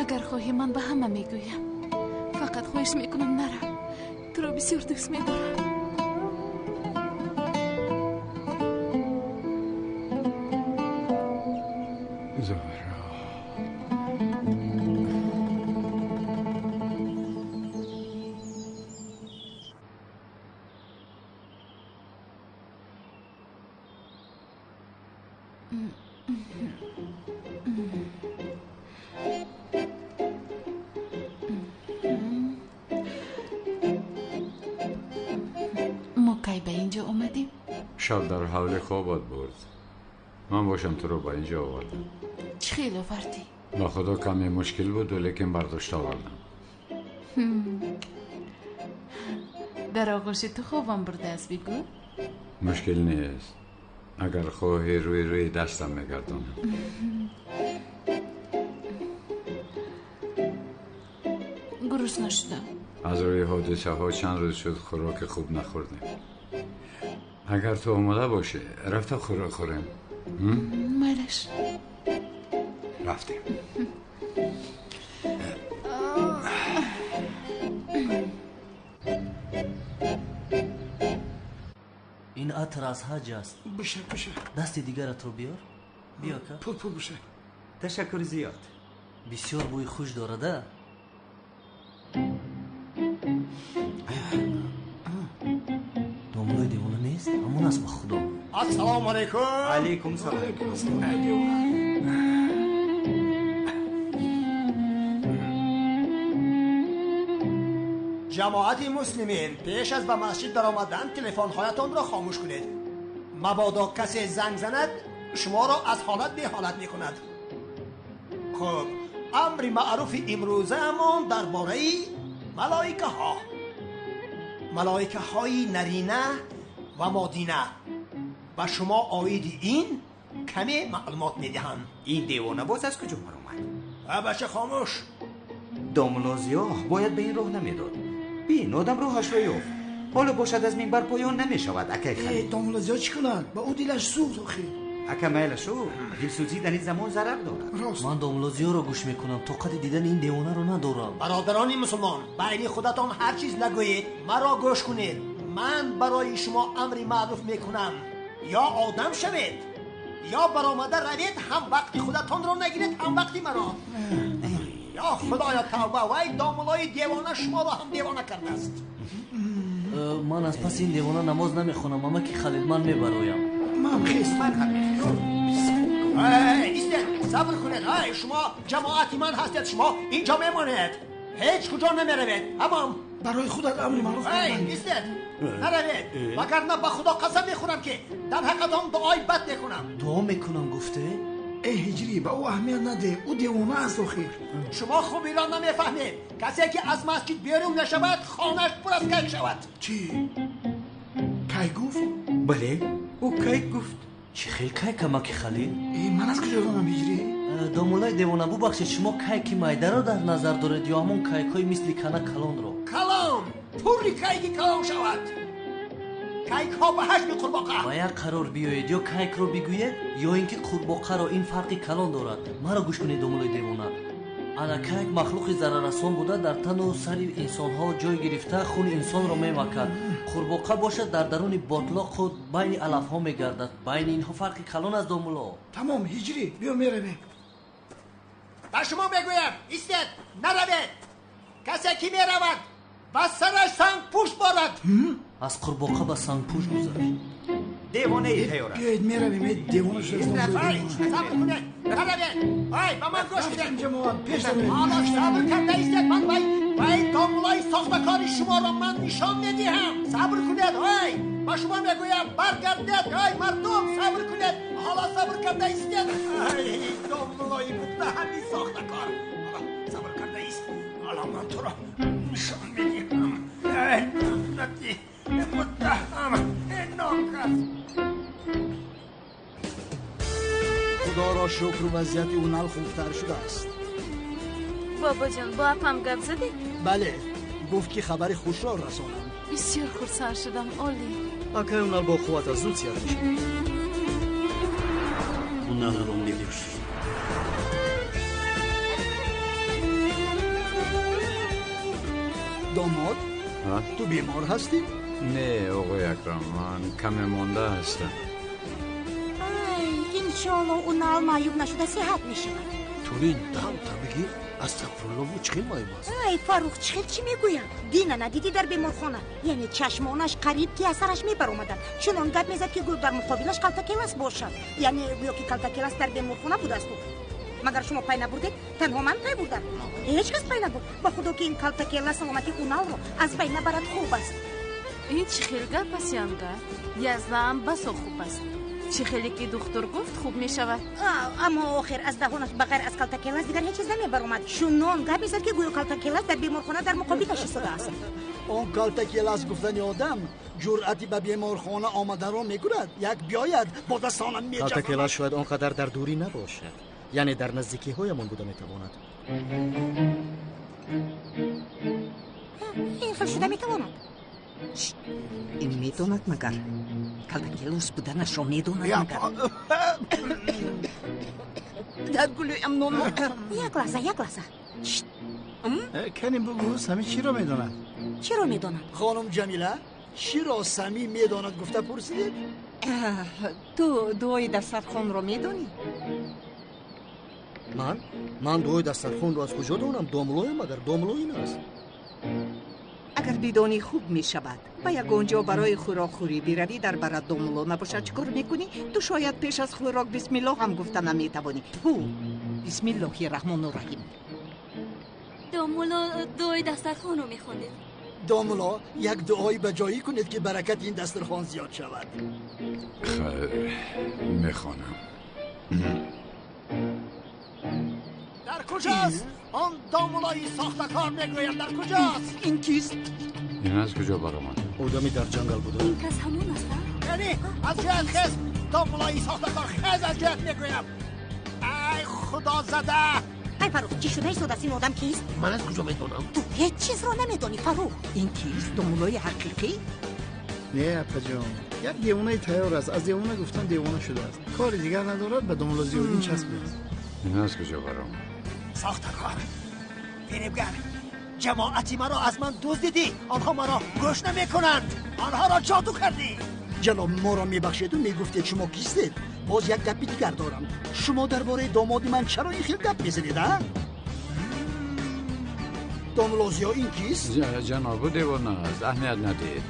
Агар хоҳӣ, ман ба ҳама мегӯям. Фақат хоҳиш мекунам, нарав. Туро бисёр дӯст медорам. Зуҳро, Мо кай ба ин ҷо омадем? Шаб дар ҳавлӣ хобат бурд. Ман бошам туро ба ин ҷо овардам. Чӣ хел овардӣ? Ба худо каме мушкил буду, лекин бардошта овардам. Дар оғӯши ту хобам бурдааст, бигӯ. Мушкил нест. Агар хоҳӣ, рӯи рӯи дастам мегардонам. Гурусна шудам. Аз рӯи ҳодисаҳо чанд рӯз шуд хӯроки хуб нахӯрдем. Агар ту омода бошӣ, рафта хӯрок хӯрем. Майлаш. Рафтем. Ин атр аз ҳаҷ аст. Биша, биша. Дасти дигаратро биёр. Биё, ака. Пул, пул биша. Ташаккури зиёд. Бисёр бӯи хуш дорад, а? Домлои девона нест? Ҳамон аст ба Худо. Ассалому алайкум. Алайкум салом. Алайкум салом. Ҷамоати муслимин, пеш аз ба масҷид даромадан телефонҳоятонро хомӯш кунед. Мабодо касе занг занад, шуморо аз ҳолат беҳолат мекунад. Хуб, амри маъруфи имрӯзаамон дар бораи малоикаҳо. Малоикаҳои нарина ва модина. Ба шумо оиди ин каме маълумот медиҳам. Ин девона боз аз куҷо баромад? Бача хомӯш. Домло Зиё бояд ба ин роҳ намедод. Бин, одам роҳашро ёфт. Ҳоло бошад аз минбар поён намешавад, акай Халил. Домло Зиё чӣ кунад? Ба ӯ дилаш сӯхт охир. Ака майлашу, дилсӯзӣ дар ин замон зарар дорад. Рост. Ман домло Зиёро гӯш мекунам, тоқати дидани ин девонаро надорам. Бародарони мусулмон, байни худатон ҳар чиз нагӯед, маро гӯш кунед. Ман барои шумо амри маъруф мекунам. Ё одам шавед, ё баромада равед, ҳам вақти худатонро нагиред, ҳам вақти маро. Ё Худоё, тавба! Вай домулои девона шуморо ҳам девона кардааст. Ман аз паси ин девона намоз намехонам, амаки Халил, ман мебароям. Ман хест. Ман ҳам мехестам. Истед, сабр кунед. Ай, шумо ҷамоати ман ҳастед, шумо инҷо мемонед. Ҳеҷ куҷо намеравед. Ҳамон. Барои худат амри маъруф карданд. Истед, наравед. Вагарна ба Худо қасам мехӯрам, ки дар ҳаққатон дуои бад мекунам. Дуо мекунам гуфте? Эй Ҳиҷрӣ, ба ӯ аҳамият надеҳ, ӯ девона аст охир. Шумо хуб инро намефаҳмед. Касе ки аз масҷид берун нашавад, хонааш пур аз кайк шавад. Чӣ? Кайк гуфт? Бале, ӯ кайк гуфт. Чӣ хел кайк, амаки Халил? Ман аз куҷо донам, Ҳиҷрӣ? Домулои девона, бубахшед, шумо кайки майдаро дар назар доред ё ҳамон кайкҳои мисли кана калонро? Калон! Пурри кайки калон шавад. Кайкҳо ба ҳаҷми қурбоқа. Ба як қарор биёед, ё кайкро бигӯед, ё ин ки қурбоқаро. Ин фарқи калон дорад. Маро гӯш кунед, домулои девона. Ана кайк махлуқи зараррасон буда, дар тану сари инсонҳо ҷой гирифта, хуни инсонро мемакад. Қурбоқа бошад, дар даруни ботлоқу байни алафҳо мегардад. Байни инҳо фарқи калон аст, домуло. Тамом, Ҳиҷрӣ, биё меравем. Ба шумо мегӯям, истед, наравед. Касе ки меравад, ба сараш сангпӯш борад. Аз қурбоқа ба сангпӯш гузашт. Девонаи тайёр аст. Биёед меравем, эй девона шуда. Ай, сабр кунед, наравед. Ай, ба ман гӯш кунед. Ҷамоат, пеш равед. Ҳоло сабр карда истед, ман вай домулои сохтакори шуморо ман нишон медиҳам. Сабр кунед, ай, ба шумо мегӯям, баргардед, ай мардум, сабр кунед. Ҳоло сабр карда истед. Ай, домулои муттаҳами сохтакор. Ҳоло сабр карда ист. Ҳоло ман туро нишон медиҳам. Ай, лаънати муттаҳам, нокас. Худоро шукр, вазъияти Унал хубтар шудааст. Бобоҷон, бо апам гап задед? Бале, гуфт ки хабари хушро расонам. Бисёр хурсанд шудам, олӣ. Акай Унал бо қувват аст, зуд сиҳат мешавад. Уналро мекушӣ. Домод, ту бемор ҳастӣ? Не, оғои Акрам, ман каме монда ҳастам. Ай, иншоалло Унал маъюб нашуда сиҳат мешавад. Тулин, дамта бигир, астағфирулло, ӯ чӣ хел маъюб аст? Ай, Фаррух, чӣ хел чӣ мегӯяд? Дина надидӣ дар беморхона? Яъне чашмонаш қариб ки аз сараш мебаромаданд. Чунон гап мезад, ки гӯё дар муқобилаш Калтакелас бошад. Яъне гӯё ки Калтакелас дар беморхона будасту. Магар шумо пай набурдед? Танҳо ман пай бурдам. Ҳеҷ кас пай набурд. Ба худо ки ин Калтакелас саломати Уналро аз байн набарад хуб аст. Ин чӣ хел гап аст, янга? Яздаам басо хуб аст. Чӣ хеле ки духтур гуфт, хуб мешавад. Аммо охир аз даҳонаш ба ғайр аз Калтакелас дигар ҳеҷ чиз намебаромад. Чунон гап мезад, ки гӯё Калтакелас дар беморхона дар муқобилаш истодааст. Он Калтакелас гуфтани одам ҷуръати ба беморхона омаданро мекунад. Як биёяд, бо дастонам меҷафам. Калтакелас шояд он қадар дар дурӣ набошад, яъне дар наздикиҳоямон буда метавонад. Ин хел шуда метавонад. Ин медонад магар? Калтакелос буданашро медонад магар? Дар гулӯям нон мокар. Як лаҳза, як лаҳза. Кани бугӯ, Самӣ чиро медонад? Чиро медонад? Хонум Ҷамила, Чиро Самим медонад гуфта пурсидед? Ту дуои дастархонро медонӣ? Ман? Ман дуои дастархонро аз куҷо донам? Домлоям агар домло ин аст. Агар бидонӣ хуб мешавад. Ба ягон ҷо барои хӯрокхӯрӣ биравӣ, дар барат домло набошад, чӣ кор мекунӣ? Ту шояд пеш аз хӯрок бисмиллоҳ ҳам гуфта наметавонӣ. Ҳу, бисмиллоҳи раҳмону раҳим. Домло дуои дастархонро мехондед. Домло, як дуои ба ҷоӣ кунед ки баракати ин дастархон зиёд шавад. Хайр, мехонам. Дар куҷост? Он домлои сохтакор мегӯям, дар куҷост? Ин кист? Ин аз куҷо баромад? Одами дар ҷангал буда. Ин кас ҳамон аст, а? Яъне аз ҷоят хез, домлои сохтакор, хез аз ҷоят мегӯям. Ай худо зада! Ай Фарух, чӣ шуда истодааст? Ин одам кист? Ман аз куҷо медонам? Ту ҳеҷ чизро намедонӣ, Фарух. Ин кист? Домлои ҳақиқӣ? Не, апаҷон, як девонаи тайёр аст. Аз девона гуфтан девона шудааст. Кори дигар надорад, ба домло Зиёддин часпидааст. Ин аз куҷо баромад? Сохтакор, фиребгар, ҷамоати маро аз ман дуздидӣ. Онҳо маро гӯш намекунанд. Онҳоро ҷоду кардӣ. Ҷаноб, моро мебахшеду мегуфтед шумо кистед? Боз як гапи дигар дорам. Шумо дар бораи домоди ман чаро ин хел гап мезанед, а? Домло Зиё ин кист? Ҷанобу девона аст, аҳамият надиҳед.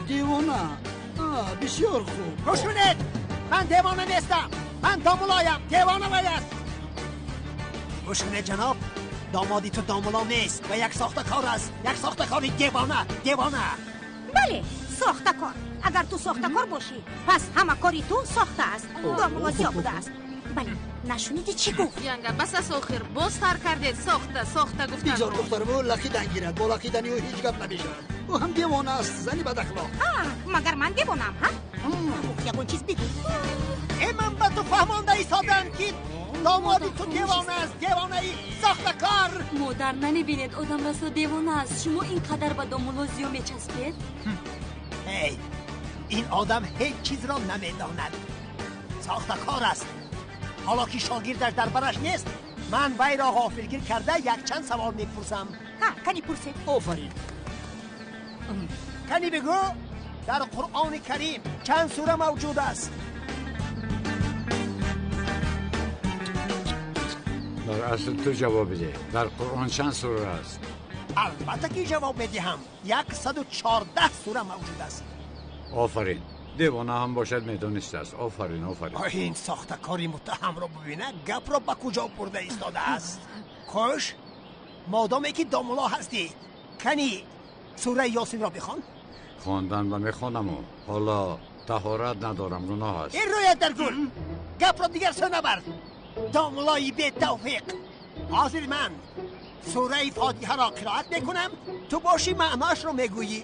Девона? Бисёр хуб. Гӯш кунед, ман девона нестам. Ман домлоям, девона вай аст. Гӯш кунед ҷаноб, домоди ту домло нест ва як сохтакор аст. Як сохтакори девона, девона. Бале, сохтакор. Агар ту сохтакор бошӣ, пас ҳама кори ту сохта аст. Домло Зиё будааст. Бале, нашунидӣ чӣ гуфт? Янга, бас аст охир, боз сар кардед сохта, сохта гуфтанро. Бигзор духтарам ӯ лақидан гирад. Бо лақидани ӯ ҳеҷ гап намешавад. Ӯ ҳам девона аст, зани бадахлоқ. Магар ман девонаам, ҳа? Фарух, ягон чиз бигӯ. Э, ман ба ту фаҳмонда истодам ки домоди ту девона аст, девонаи сохтакор. Модар, намебинед одам расо девона аст. Шумо ин қадар ба домло Зиё мечаспед? Эй, ин одам ҳеҷ чизро намедонад. Сохтакор аст. Ҳоло ки шогирдаш дар бараш нест, ман вайро ғофилгир карда якчанд савол мепурсам. Ҳа, кани пурсед. Офарин. Кани бигӯ, дар Қуръони Карим чанд сура мавҷуд аст? Дар асл ту ҷавоб бидеҳ. Дар Қуръон чанд сура аст? Албатта ки ҷавоб медиҳам. 114 сура мавҷуд аст. Офарин. Девона ҳам бошад медонистааст. Офарин, офарин. Ин сохтакори муттаҳамро бибина, гапро ба куҷо бурда истодааст. Хуш, модоме ки домло ҳастӣ, кани сураи Ёсинро бихон. Хондан ба мехонаму ҳоло таҳорат надорам, гуноҳ аст. Ин рӯят дар гул, гапро дигар сӯ набар. Домлои бетавфиқ. Ҳозир ман сураи Фотиҳаро қироат мекунам, ту бошӣ маъноашро мегӯӣ.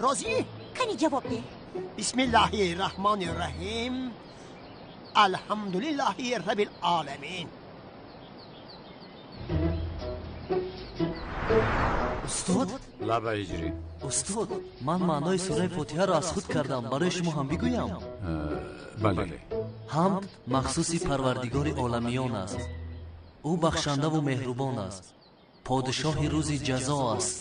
Розӣ? Кани ҷавоб деҳ. Бисмиллаҳи раҳмони раҳим. Алҳамдулиллаҳи раббил оламин. Устод? Лаба ҳиҷрӣ. Устод, ман маънои сураи Фотиҳаро аз худ кардам, барои шумо ҳам бигӯям? Бале. Ҳамд махсуси Парвардигори оламиён аст. Ӯ бахшандаву меҳрубон аст. Подишоҳи рӯзи ҷазо аст.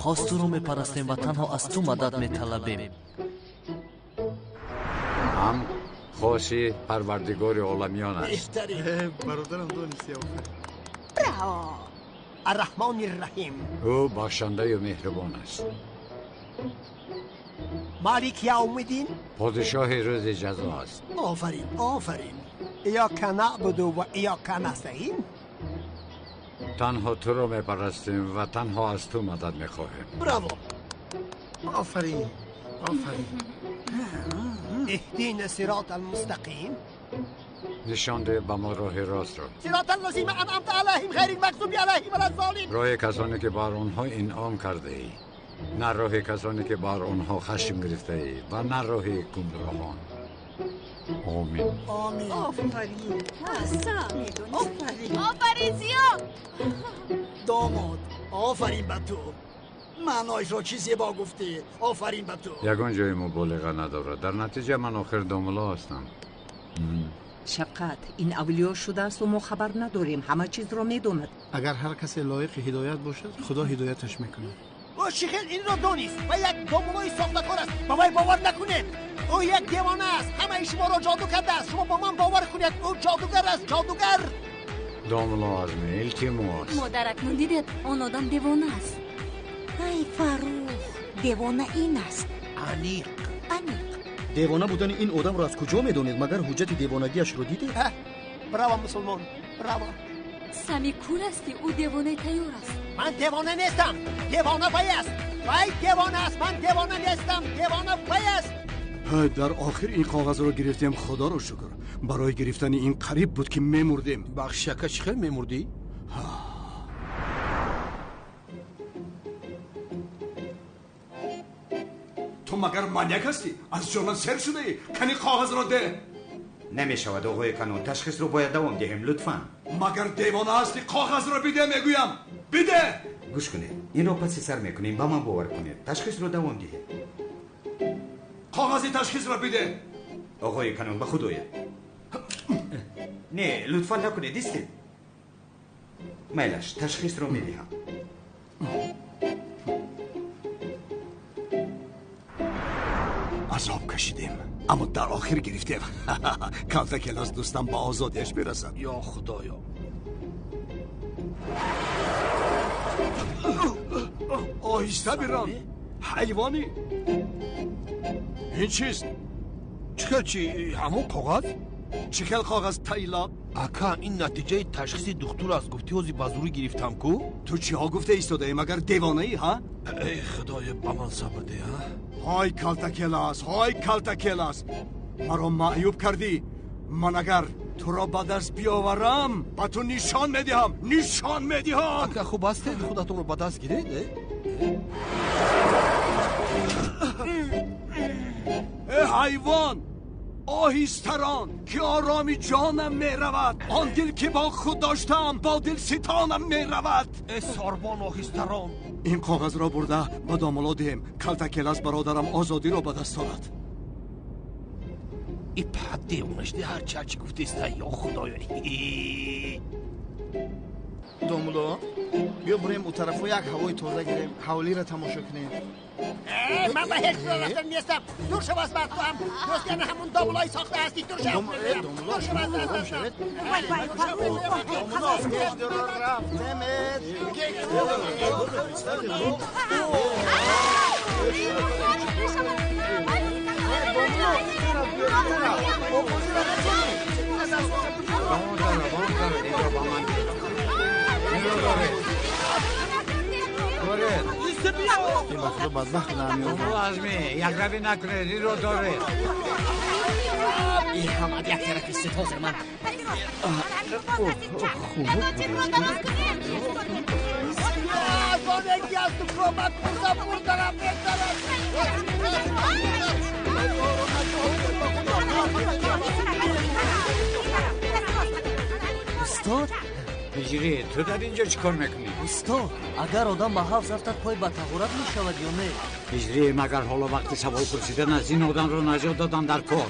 Хос туро мепарастем ва танҳо аз ту мадад металабем. Ҳам хоси Парвардигори оламиён аст. Бародарам донисти, офарин. Браво! Арраҳмони раҳим. Ӯ бахшандаю меҳрубон аст. Малик явмиддин. Подишоҳи рӯзи ҷазо аст. Офарин, офарин. Иёка наъбуду ва иёка настаин. Танҳо туро мепарастем ва танҳо аз ту мадад мехоҳем. Браво! Офарин, офарин. Иҳдина сирота алмустақим. Нишон деҳ ба мо роҳи ростро. Сирота аллазина анъамта алайҳим ғайрил мағзуби алайҳим валаззоллин. Роҳи касоне ки бар онҳо инъом кардаӣ, на роҳи касоне ки бар онҳо хашм гирифтаӣ ва на роҳи гумроҳон. Омин. Омин. Офарин. Аҳсан. Офарин. Офарин Зиё. Домод, офарин ба ту. Маъноишро чӣ зебо гуфтӣ. Офарин ба ту. Ягон ҷои муболиға надорад. Дар натиҷа ман охир домло ҳастам. Шафқат, ин авлиё шудааст, мо хабар надорем, ҳама чизро медонад. Агар ҳар касе лоиқи ҳидоят бошад, Худо ҳидояташ мекунад. Ӯ чӣ хел инро донист ва як домулои сохтакор аст. Ба вай бовар накунед. Ӯ як девона аст. Ҳамаи шуморо ҷоду кардааст. Шумо бо ман бовар кунед. Ӯ ҷодугар аст, ҷодугар. Домуло Азми, илтимос. Модар, акнун дидед, он одам девона аст. Ай Фаррух, девона ин аст. Аниқ. Аниқ. Девона будани ин одамро аз куҷо медонед? Магар ҳуҷҷати девонагиашро дидед? Браво, мусулмон, браво. Сами кур ҳастӣ, ӯ девонаи тайёр аст. Ман девона нестам. Девона вай аст. Вай девона аст. Ман девона нестам. Девона вай аст. Дар охир ин коғазро гирифтем, худоро шукр. Барои гирифтани ин қариб буд ки мемурдем. Бахши ака, чӣ хел мемурдӣ? Ту магар маньяк ҳастӣ? Аз ҷонат сер шудаӣ? Кани коғазро деҳ. Намешавад, оғои канон, ташхисро бояд давом диҳем, лутфан. Магар девона ҳастӣ? Коғазро бидеҳ, мегӯям. Бидеҳ. Гӯш кунед, инро паси сар мекунем, ба ман бовар кунед. Ташхисро давом диҳед. Коғази ташхисро бидеҳ. Оғои канон, ба худ оед. Не, лутфан накунед, истед. Майлаш, ташхисро медиҳам. Азоб кашидем, аммо дар охир гирифтем. Калтакелас дӯстам ба озодиаш мерасад. Ё худоё. Оҳиста бирон, ҳайвонӣ. Ин чист? Чӣ хел чи? Ҳамон коғаз? Чӣ хел коғаз, тайлаб? Ака, ин натиҷаи ташхиси духтур аст. Гуфтӣ ҳозир ба зурӣ гирифтам ку? Ту чиҳо гуфта истодаӣ? Магар девонаӣ, ҳа? Эй худоё, ба ман сабр деҳ, ҳа? Ҳой Калтакелас, ҳой Калтакелас, маро маъюб кардӣ. Ман агар туро ба даст биёварам, ба ту нишон медиҳам, нишон медиҳам. Ака, хуб ҳастед? Худатонро ба даст гиред? Э ҳайвон, оҳистарон, ки ороми ҷонам меравад. Он дил ки бо худ доштам, бо дилситонам меравад. Э сорбон, оҳистарон. Ин коғазро бурда ба домуло диҳем. Калтакелас бародарам озодиро ба даст орад. И пад девона шуди, ҳарчи ҳарчи гуфтеста, ё худоё. Домуло, биё бурем у тарафо, як ҳавои тоза гирем, ҳавлиро тамошо кунем. Ман ба ҳеҷ ҷо рафтан нестам. Дур шав аз ман, ту ҳам дӯстяни ҳамон домулои сохта ҳастӣ. Дур шав. Дур шав аз дастам. Вай, вай, Фаррух, Домуло, пеш дуро рафтемед. Ин ба худо бадбахт намеёбад. Азми, якравӣ накунед, инро доред. Ин ҳамад як тарафи истед, ҳозир ман. Аз аз ту кӯмак пурсам, бурдарам мезанад. Устод? Ҳиҷрӣ, ту дар инҷо чӣ кор мекунӣ? Устод, агар одам ба ҳавз афтад, пой ба таҳорат мешавад ё не? Ҳиҷрӣ, магар ҳоло вақти савол пурсидан аз ин одамро наҷот додан дар кор.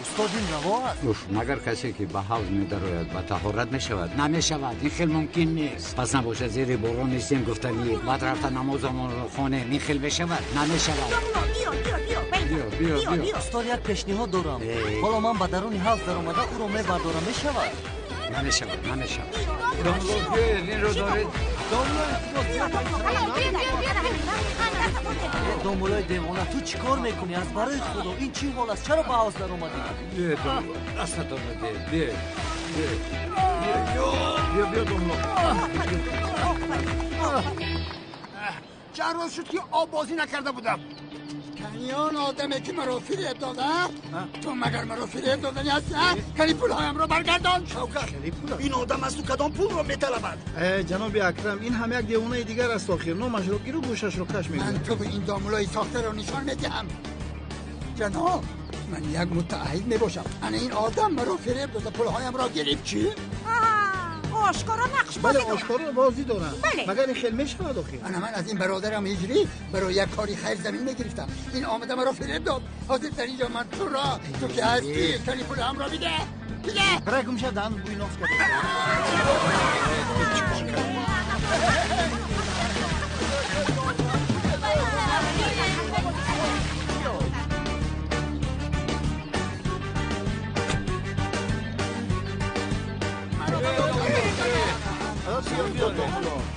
Устод, ин раво аст. Уф, магар касе ки ба ҳавз медарояд ба таҳорат мешавад? Намешавад, ин хел мумкин нест. Пас набошад зери борон нестем гуфтанӣ, баъд рафта намозамонро хонем, ин хел мешавад? Намешавад. Биё, биё, биё. Устод, як пешниҳод дорам. Ҳоло ман ба даруни ҳавз даромада ӯро мебардорам, мешавад? Намешавад, намешавад. Домло, биёед, инро доред. Домулои девона, ту чӣ кор мекунӣ? Аз барои худо, ин чӣ ҳол аст? Чаро ба ҳавз даромадӣ? Биёед, домло, дастатонро диҳед, биёед. Биё, биё, домло. Чанд рӯз шуд ки оббозӣ накарда будам. Кани он одаме ки маро фиреб дода? Ту магар маро фиреб додани ҳастӣ? Кани пулҳоямро баргардон. Шавкат, ин одам аз ту кадом пулро металабад? Ҷаноби Акрам, ин ҳам як девонаи дигар аст охир. Номашро гиру гӯшашро каш мекунад. Ман ту ба ин домулои сохтаро нишон медиҳам. Ҷаноб, ман як мутаҳид мебошам. Ана ин одам маро фиреб дода, пулҳоямро гирифт. Чӣ? Ошкоро нақш бале, бозӣ дорад. Ошкоро бозӣ дорам. Бале. Магар ин хел мешавад охир? Ана ман аз ин бародарам Ҳиҷрӣ барои як кори хайр замин мегирифтам. Ин омада маро фиреб дод. Ҳозир дар инҷо ман туро, ту ки ҳастӣ, кани пулҳамро бидеҳ. Бидеҳ. Бирай гум шав, даҳан бӯи нос кард.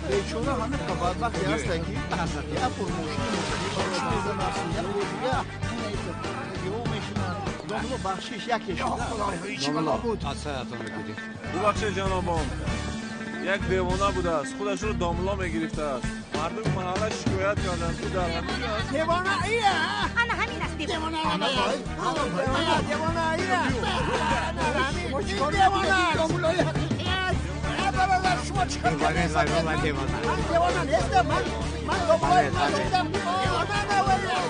Бечора ҳамин бадбахте ҳаста ки як бор мошини мошини мезанад, як бор дига ё мешинад. Домло бахшиш яке шуда. Чӣ бало буд? Аз саятон мегиред. Бубахшед ҷанобон. Як девона будааст, худашро домло мегирифтааст. Мардуми маҳалла шикоят карданд, ӯ дар ҳамин ҷо аст. Девона ия! Ана ҳамин аст девона. Девона, девона ия! Девона! Домлои ҳақиқӣ аст. Бародар, шумо чӣ кор кардед? Ман девона нестам, ман домлои нестам. Девона наваред.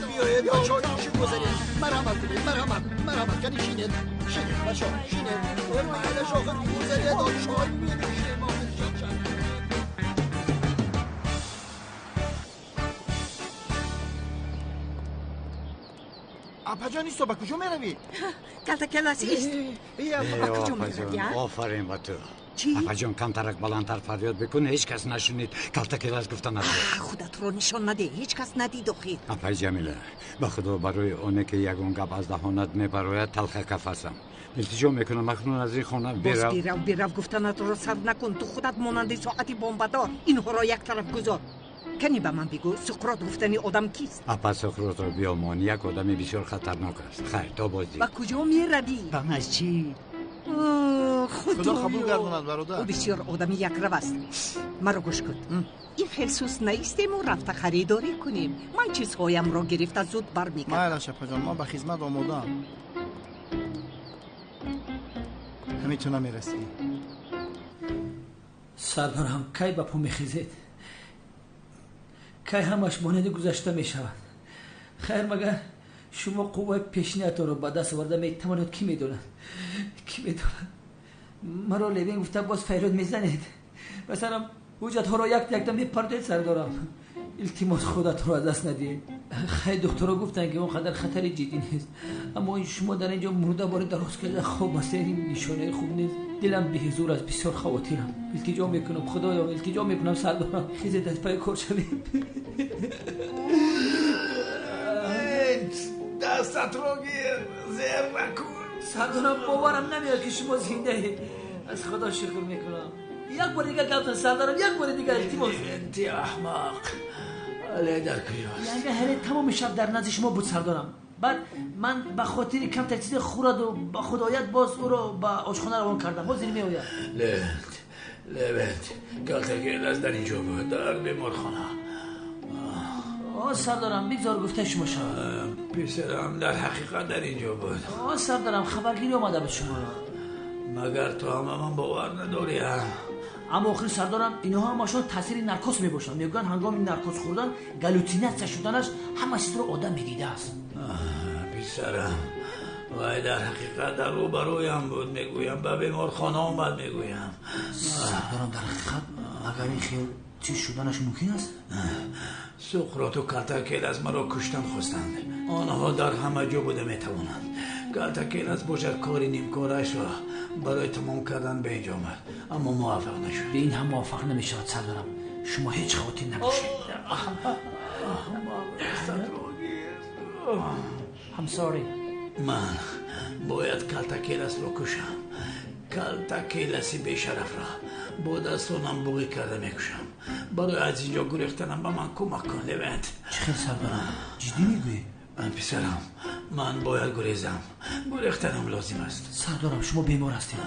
Биёед бачаҳо, чӣ гузаред? Марҳамат кунед, марҳамат, марҳамат, кани шинед, шинед бачаҳо, шинед. Майлаш, охир гузаред, чой менӯшем охир. Апаҷон, исто, ба куҷо меравӣ? Калтакелас, ист. Ба куҷо меравӣ? Офарин ба ту. Апаҷон, камтарак баландтар фарёд бикун, ҳеҷ кас нашунид. Калтакелас гуфта нашуд. Худатро нишон надеҳ, ҳеҷ кас надид охир. Апаи Ҷамила, ба худо барои оне ки ягон гап аз даҳонат мебарояд, талха кафасам. Илтиҷо мекунам, акнун аз ин хона бирав. Боз бирав, бирав гуфтанатро сар накун. Ту худат монанди соати бомбадор. Инҳоро як тараф гузор. Кани ба ман бигӯ, Суқрот гуфтани одам кист? Апа, Суқротро биёмон, як одами бисёр хатарнок аст. Хайр, то боздид. Ба куҷо меравӣ? Ба масҷид. Худо қабул гардонад, бародар. Ӯ бисёр одами якрав аст. Маро гӯш кун. Ин хел сус наистему рафта харидорӣ кунем. Ман чизҳоямро гирифта зуд бармегардам. Майлаш, апаҷон, ман ба хизмат омодаам. Ҳамин ту намерасӣ. Сардорам, кай ба по мехезед? Кай ҳамаш монанди гузашта мешавад? Хайр, магар шумо қувваи пешниятонро ба даст оварда метавонед? Кӣ медонад, кӣ медонад? Маро Левин гуфта боз фарёд мезанед. Масалан, ҳуҷҷатҳоро якта якта мепардоед. Сардорам, илтимос, худатонро аз даст надиҳед. Хайр, духтуро гуфтанд ки он қадар хатари ҷиддӣ нест, аммо шумо дар ин ҷо мурда бори дароз карда хоб ҳастед. Ин нишонаи хуб нест. Дилам беҳузур аст, бисёр хавотирам. Илтиҷо мекунам, худоё, илтиҷо мекунам, сардорам, хезед, аз пайи кор шавем. Дастатро гир, зер накун. Сардорам, боварам намеояд ки шумо зиндаед. Аз худо шукр мекунам. Як бори дигар гап зан, сардорам, як бори дигар, илтимос. Ти аҳмақ, але дар куҷост? Янга ҳале тамоми шаб дар назди шумо буд, сардорам. Баъд ман ба хотири камтар чизе хӯраду ба худоят боз ӯро ба ошхона равон кардам. Ҳозир меояд. Левент, Левент, калтакелас дар инҷо буд, дар беморхона. О, сардорам, бигзор гуфтаи шумо шавад. Писарам дар ҳақиқат дар инҷо буд. О, сардорам, хабаргирӣ омада буд шуморо. Магар ту ҳама ман бовар надорӣ? Аммо охир, сардорам, инҳо ҳамашон таъсири наркоз мебошанд. Мегӯянд ҳангоми наркоз хӯрдан галлюцинатсия шуданаш ҳама чизро одам медидааст. Писарам вай дар ҳақиқат дар рӯбарӯям буд, мегӯям, ба беморхона омад, мегӯям. Сардорам, дар ҳақиқат магар ин хел чиз шуданаш мумкин аст? Суқроту Калтакелас маро куштан хостанд. Онҳо дар ҳама ҷо буда метавонанд. Калтакелас бошад кори нимкорашро барои тамом кардан ба инҷо омад, аммо муваффақ нашуд. Ба ин ҳам муваффақ намешавад, сардорам. Шумо ҳеҷ хавотир набошед. I'm sorry. Ман бояд Калтакеласро кушам. Калтакеласи бешарафро бо дастонам буғӣ карда мекушам. Барои аз инҷо гурехтанам ба ман кӯмак кун, Левент. Чӣ хел, сардорам? Ҷиддӣ мегӯӣ? Писарам, ман бояд гурезам. Гурехтанам лозим аст. Сардорам, шумо бемор ҳастед.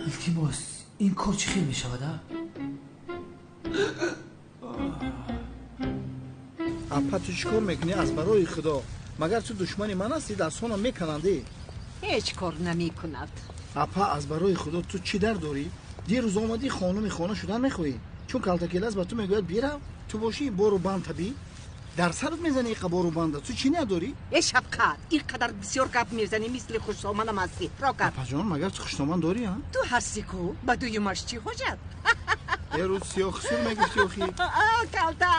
Илтимос, ин кор чӣ хел мешавад, а? Апа, ту чӣ кор мекунӣ аз барои худо? Магар ту душмани ман ҳастӣ? Дастонам меканандӣ. Ҳеҷ кор намекунад. Апа, аз барои худо, ту чӣ дард дорӣ? Дирӯз омадӣ, хонуми хона шудан мехоҳӣ. Чун Калтакелас ба ту мегӯяд бирав, ту бошӣ бору банд табӣ. Дар сарат мезанӣ иқа бору банда. Ту чӣ ният дорӣ? Э шафқат, ин қадар бисёр гап мезанӣ, мисли хушсоманам ҳастӣ. Ро гап. Апаҷон, магар ту хушсоман дорӣ, а? Ту ҳастӣ ку, ба дуюмаш чӣ ҳоҷат? Е рӯз сиёҳхусур мегуфтӣ охи. Калта.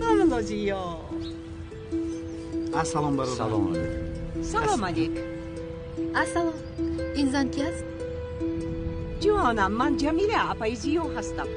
Домлозиё. Ассалом, бародар. Салом алейкум. Салом алейк. Ассалом. Ин зан ки аст? Ҷонам, ман Ҷамила, апаи Зиё ҳастам.